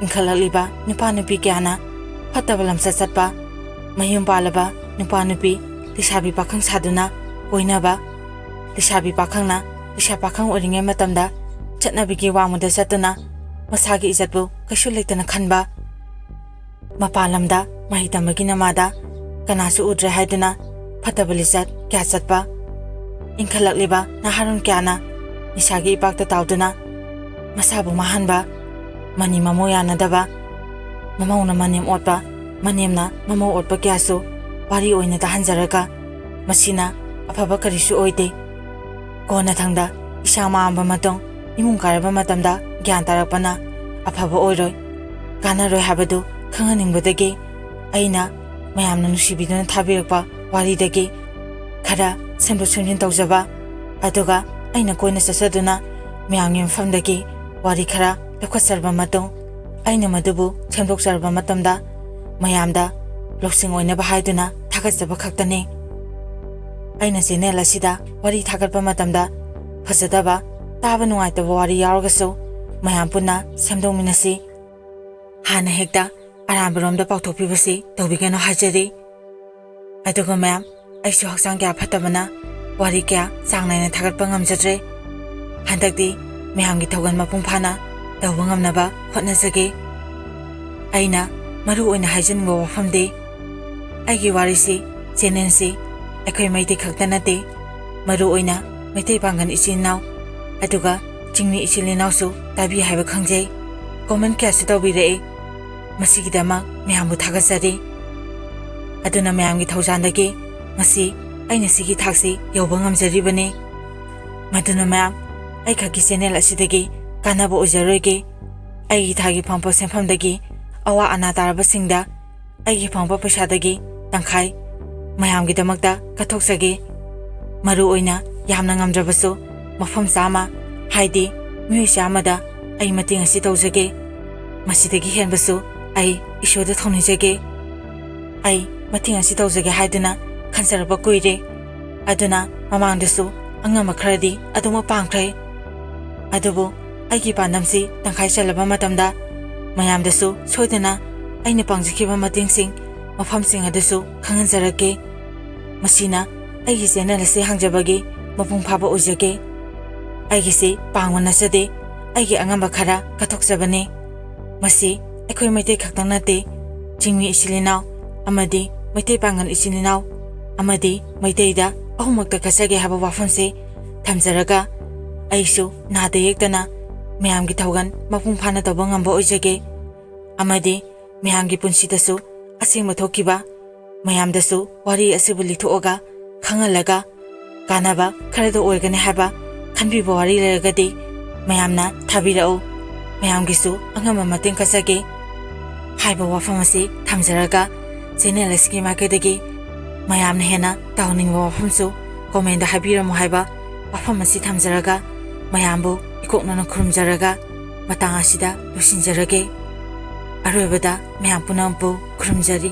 ꯏꯟꯈꯠꯂꯛꯂꯤꯕ ꯅꯨꯄꯥ ꯅꯨꯄꯤ ꯀꯌꯥꯅ ꯐꯠꯇꯕ ꯂꯝꯆꯠ ꯆꯠꯄ, ꯃꯌꯨꯝ ꯄꯥꯜꯂꯕ ꯅꯨꯄꯥ ꯅꯨꯄꯤ ꯂꯩꯁꯥꯕꯤ ꯄꯥꯈꯪ ꯁꯥꯗꯨꯅ ꯀꯣꯏꯅꯕ, ꯂꯩꯁꯥꯕꯤ ꯄꯥꯈꯪꯅ ꯂꯩꯁꯥ ꯄꯥꯈꯪ ꯑꯣꯏꯔꯤꯉꯩ ꯃꯇꯝꯗ ꯆꯠꯅꯕꯤꯒꯤ ꯋꯥꯡꯃꯗ ꯆꯠꯇꯨꯅ ꯃꯁꯥꯒꯤ ꯏꯖꯠꯄꯨ ꯀꯩꯁꯨ ꯂꯩꯇꯅ ꯈꯟꯕ, ꯃꯄꯥꯟ ꯂꯝꯗ ꯃꯍꯩ ꯇꯝꯕꯒꯤ ꯅꯃꯥꯗ ꯀꯅꯥꯁꯨ ꯎꯗ꯭ꯔꯦ ꯍꯥꯏꯗꯨꯅ ꯐꯠꯇꯕ ꯂꯤꯆꯠ ꯀꯌꯥ ꯆꯠꯄ, ꯏꯟꯈꯠꯂꯛꯂꯤꯕ ꯅꯍꯥꯔꯣꯜ ꯀꯌꯥꯅ ꯅꯤꯁꯥꯒꯤ ꯏꯄꯥꯛꯇ ꯇꯥꯎꯗꯨꯅ ꯃꯁꯥꯕꯨ ꯃꯥꯡꯍꯟꯕ, ꯃꯅꯤ ꯃꯃꯧ ꯌꯥꯅꯗꯕ, ꯃꯃꯧꯅ ꯃꯅꯦꯝ ꯑꯣꯠꯄ, ꯃꯅꯦꯝꯅ ꯃꯃꯧ ꯑꯣꯠꯄ ꯀꯌꯥꯁꯨ ꯋꯥꯔꯤ ꯑꯣꯏꯅ ꯇꯥꯍꯟꯖꯔꯒ, ꯃꯁꯤꯅ ꯑꯐꯕ ꯀꯔꯤꯁꯨ ꯑꯣꯏꯗꯦ꯫ ꯀꯣꯟꯅꯊꯪꯗ ꯏꯁꯥ ꯃꯥꯡꯂꯕ ꯃꯇꯨꯡ ꯏꯃꯨꯡ ꯀꯥꯏꯔꯕ ꯃꯇꯝꯗ ꯒ꯭ꯌꯥꯟ ꯇꯥꯔꯛꯄꯅ ꯑꯐꯕ ꯑꯣꯏꯔꯣꯏ, ꯀꯥꯟꯅꯔꯣꯏ ꯍꯥꯏꯕꯗꯨ ꯈꯪꯍꯟꯅꯤꯡꯕꯗꯒꯤ ꯑꯩꯅ ꯃꯌꯥꯝꯅ ꯅꯨꯡꯁꯤꯕꯤꯗꯨꯅ ꯊꯥꯕꯤꯔꯛꯄ ꯋꯥꯔꯤꯗꯒꯤ ꯈꯔ ꯁꯦꯝꯗꯣꯛ ꯁꯦꯝꯖꯤꯟ ꯇꯧꯖꯕ, ꯑꯗꯨꯒ ꯑꯩꯅ ꯀꯣꯏꯅ ꯆꯠꯆꯗꯨꯅ ꯃꯌꯥꯝꯒꯤ ꯃꯐꯝꯗꯒꯤ ꯋꯥꯔꯤ ꯈꯔ ꯂꯧꯈꯠꯆꯔꯕ ꯃꯇꯨꯡ, ꯑꯩꯅ ꯃꯗꯨꯕꯨ ꯁꯦꯝꯗꯣꯛꯆꯔꯕ ꯃꯇꯝꯗ ꯃꯌꯥꯝꯗ ꯂꯧꯁꯤꯡ ꯑꯣꯏꯅꯕ ꯍꯥꯏꯗꯨꯅ ꯊꯥꯒꯠꯆꯕ ꯈꯛꯇꯅꯤ꯫ ꯑꯩꯅ ꯆꯦꯅꯦꯜ ꯑꯁꯤꯗ ꯋꯥꯔꯤ ꯊꯥꯒꯠꯄ ꯃꯇꯝꯗ ꯐꯖꯗꯕ, ꯇꯥꯕ ꯅꯨꯡꯉꯥꯏꯇꯕ ꯋꯥꯔꯤ ꯌꯥꯎꯔꯒꯁꯨ ꯃꯌꯥꯝ ꯄꯨꯟꯅ ꯁꯦꯝꯗꯣꯛꯃꯤꯟꯅꯁꯤ꯫ ꯍꯥꯟꯅ ꯍꯦꯛꯇ ꯑꯔꯥꯟꯕꯔꯣꯝꯗ ꯄꯥꯎꯊꯣꯛꯄꯤꯕꯁꯤ ꯇꯧꯕꯤꯒꯅꯨ ꯍꯥꯏꯖꯔꯤ꯫ ꯑꯗꯨꯒ ꯃꯌꯥꯝ, ꯑꯩꯁꯨ ꯍꯛꯆꯥꯡ ꯀꯌꯥ ꯐꯠꯇꯕꯅ ꯋꯥꯔꯤ ꯀꯌꯥ ꯆꯥꯡ ꯅꯥꯏꯅ ꯊꯥꯒꯠꯄ ꯉꯝꯖꯗ꯭ꯔꯦ꯫ ꯍꯟꯗꯛꯇꯤ ꯃꯌꯥꯝꯒꯤ ꯊꯧꯒꯜ ꯃꯄꯨꯡ ꯐꯥꯅ ꯇꯧꯕ ꯉꯝꯅꯕ ꯍꯣꯠꯅꯖꯒꯦ꯫ ꯑꯩꯅ ꯃꯔꯨ ꯑꯣꯏꯅ ꯍꯥꯏꯖꯅꯤꯡꯕ ꯋꯥꯐꯝꯗꯤ, ꯑꯩꯒꯤ ꯋꯥꯔꯤꯁꯤ, ꯆꯦꯅꯦꯜꯁꯤ ꯑꯩꯈꯣꯏ ꯃꯩꯇꯩ ꯈꯛꯇ ꯅꯠꯇꯦ, ꯃꯔꯨ ꯑꯣꯏꯅ ꯃꯩꯇꯩ ꯄꯥꯡꯒꯜ ꯏꯆꯤꯟ ꯏꯅꯥꯎ, ꯑꯗꯨꯒ ꯆꯤꯡꯃꯤ ꯏꯆꯤꯜ ꯏꯅꯥꯎꯁꯨ ꯇꯥꯕꯤ ꯍꯥꯏꯕ ꯈꯪꯖꯩ꯫ ꯀꯣꯃꯦꯟ ꯀꯌꯥꯁꯨ ꯇꯧꯕꯤꯔꯛꯏ꯫ ꯃꯁꯤꯒꯤꯗꯃꯛ ꯃꯌꯥꯝꯕꯨ ꯊꯥꯒꯠꯆꯔꯤ꯫ ꯑꯗꯨꯅ ꯃꯌꯥꯝꯒꯤ ꯊꯧꯖꯥꯜꯗꯒꯤ ꯉꯁꯤ ꯑꯩꯅ ꯁꯤꯒꯤ ꯊꯥꯛꯁꯤ ꯌꯧꯕ ꯉꯝꯖꯔꯤꯕꯅꯤ꯫ ꯃꯗꯨꯅ ꯃꯌꯥꯝ, ꯑꯩꯈꯛꯀꯤ ꯆꯦꯅꯦꯜ ꯑꯁꯤꯗꯒꯤ ꯀꯥꯟꯅꯕ ꯑꯣꯏꯖꯔꯣꯏꯒꯦ꯫ ꯑꯩꯒꯤ ꯊꯥꯒꯤ ꯐꯪꯕ ꯁꯦꯟꯐꯝꯗꯒꯤ ꯑꯋꯥ ꯑꯅꯥ ꯇꯥꯔꯕꯁꯤꯡꯗ ꯑꯩꯒꯤ ꯐꯪꯕ ꯄꯩꯁꯥꯗꯒꯤ ꯇꯪꯈꯥꯏ ꯃꯌꯥꯝꯒꯤꯗꯃꯛꯇ ꯀꯠꯊꯣꯛꯆꯒꯦ꯫ ꯃꯔꯨ ꯑꯣꯏꯅ ꯌꯥꯝꯅ ꯉꯝꯗ꯭ꯔꯕꯁꯨ ꯃꯐꯝ ꯆꯥꯝꯃ, ꯍꯥꯏꯗꯤ ꯃꯤꯑꯣꯏ ꯆꯥꯝꯃꯗ ꯑꯩ ꯃꯇꯦꯡ ꯑꯁꯤ ꯇꯧꯖꯒꯦ꯫ ꯃꯁꯤꯗꯒꯤ ꯍꯦꯟꯕꯁꯨ ꯑꯩ ꯏꯁꯣꯔꯗ ꯊꯧꯅꯤꯖꯒꯦ꯫ ꯑꯩ ꯃꯇꯦꯡ ꯑꯁꯤ ꯇꯧꯖꯒꯦ ꯍꯥꯏꯗꯨꯅ ꯈꯟꯖꯔꯛꯄ ꯀꯨꯏꯔꯦ꯫ ꯑꯗꯨꯅ ꯃꯃꯥꯡꯗꯁꯨ ꯑꯉꯝꯕ ꯈꯔꯗꯤ ꯑꯗꯨꯃꯛ ꯄꯥꯡꯈ꯭ꯔꯦ꯫ ꯑꯗꯨꯕꯨ ꯑꯩꯒꯤ ꯄꯥꯟꯗꯝꯁꯤ ꯇꯪꯈꯥꯏ ꯆꯜꯂꯕ ꯃꯇꯝꯗ ꯃꯌꯥꯝꯗꯁꯨ ꯁꯣꯏꯗꯅ ꯑꯩꯅ ꯄꯥꯡꯖꯈꯤꯕ ꯃꯇꯦꯡꯁꯤꯡ, ꯃꯐꯝꯁꯤꯡ ꯑꯗꯨꯁꯨ ꯈꯪꯍꯟꯖꯔꯛꯀꯦ꯫ ꯃꯁꯤꯅ ꯑꯩꯒꯤ ꯆꯦꯅꯦꯜ ꯑꯁꯤ ꯍꯥꯡꯖꯕꯒꯤ ꯃꯄꯨꯡ ꯐꯥꯕ ꯑꯣꯏꯖꯒꯦ꯫ ꯑꯩꯒꯤꯁꯤ ꯄꯥꯡꯕ ꯅꯠꯆꯗꯦ, ꯑꯩꯒꯤ ꯑꯉꯝꯕ ꯈꯔ ꯀꯠꯊꯣꯛꯆꯕꯅꯤ꯫ ꯃꯁꯤ ꯑꯩꯈꯣꯏ ꯃꯩꯇꯩ ꯈꯛꯇꯪ ꯅꯠꯇꯦ, ꯆꯤꯡꯃꯤ ꯏꯆꯤꯜ ꯏꯅꯥꯎ ꯑꯃꯗꯤ ꯃꯩꯇꯩ ꯄꯥꯡꯒꯜ ꯏꯆꯤꯜ ꯏꯅꯥꯎ ꯑꯃꯗꯤ ꯃꯩꯇꯩꯗ ꯑꯍꯨꯝꯃꯛꯇ ꯀꯠꯆꯒꯦ ꯍꯥꯏꯕ ꯋꯥꯐꯝꯁꯤ ꯊꯝꯖꯔꯒ, ꯑꯩꯁꯨ ꯅꯥꯗ ꯌꯦꯛꯇꯅ ꯃꯌꯥꯝꯒꯤ ꯊꯧꯒꯜ ꯃꯄꯨꯡ ꯐꯥꯅ ꯇꯧꯕ ꯉꯝꯕ ꯑꯣꯏꯖꯒꯦ꯫ ꯑꯃꯗꯤ ꯃꯌꯥꯝꯒꯤ ꯄꯨꯟꯁꯤꯗꯁꯨ ꯑꯁꯦꯡꯕ ꯊꯣꯛꯈꯤꯕ, ꯃꯌꯥꯝꯗꯁꯨ ꯋꯥꯔꯤ ꯑꯁꯤꯕꯨ ꯂꯤꯊꯣꯛꯑꯒ ꯈꯪꯍꯜꯂꯒ ꯀꯥꯟꯅꯕ ꯈꯔꯗ ꯑꯣꯏꯒꯅꯤ ꯍꯥꯏꯕ ꯈꯟꯕꯤꯕ ꯋꯥꯔꯤ ꯂꯩꯔꯒꯗꯤ ꯃꯌꯥꯝꯅ ꯊꯥꯕꯤꯔꯛꯎ꯫ ꯃꯌꯥꯝꯒꯤꯁꯨ ꯑꯉꯝꯕ ꯃꯇꯦꯡ ꯀꯠꯆꯒꯦ ꯍꯥꯏꯕ ꯋꯥꯐꯝ ꯑꯁꯤ ꯊꯝꯖꯔꯒ, ꯆꯦꯅꯦꯜ ꯑꯁꯤꯒꯤ ꯃꯥꯏꯀꯩꯗꯒꯤ ꯃꯌꯥꯝꯅ ꯍꯦꯟꯅ ꯇꯧꯍꯟꯅꯤꯡꯕ ꯋꯥꯐꯝꯁꯨ comment ꯍꯥꯏꯕꯤꯔꯝꯃꯨ ꯍꯥꯏꯕ ꯋꯥꯐꯝ ꯑꯁꯤ ꯊꯝꯖꯔꯒ, ꯃꯌꯥꯝꯕꯨ ꯏꯀꯣꯛꯅꯅ ꯈꯨꯔꯨꯝꯖꯔꯒ ꯃꯇꯥꯡ ꯑꯁꯤꯗ ꯂꯣꯏꯁꯤꯟꯖꯔꯒꯦ꯫ ꯑꯔꯣꯏꯕꯗ ꯃꯌꯥꯝ ꯄꯨꯝꯅꯃꯛꯄꯨ ꯈꯨꯔꯨꯝꯖꯔꯤ꯫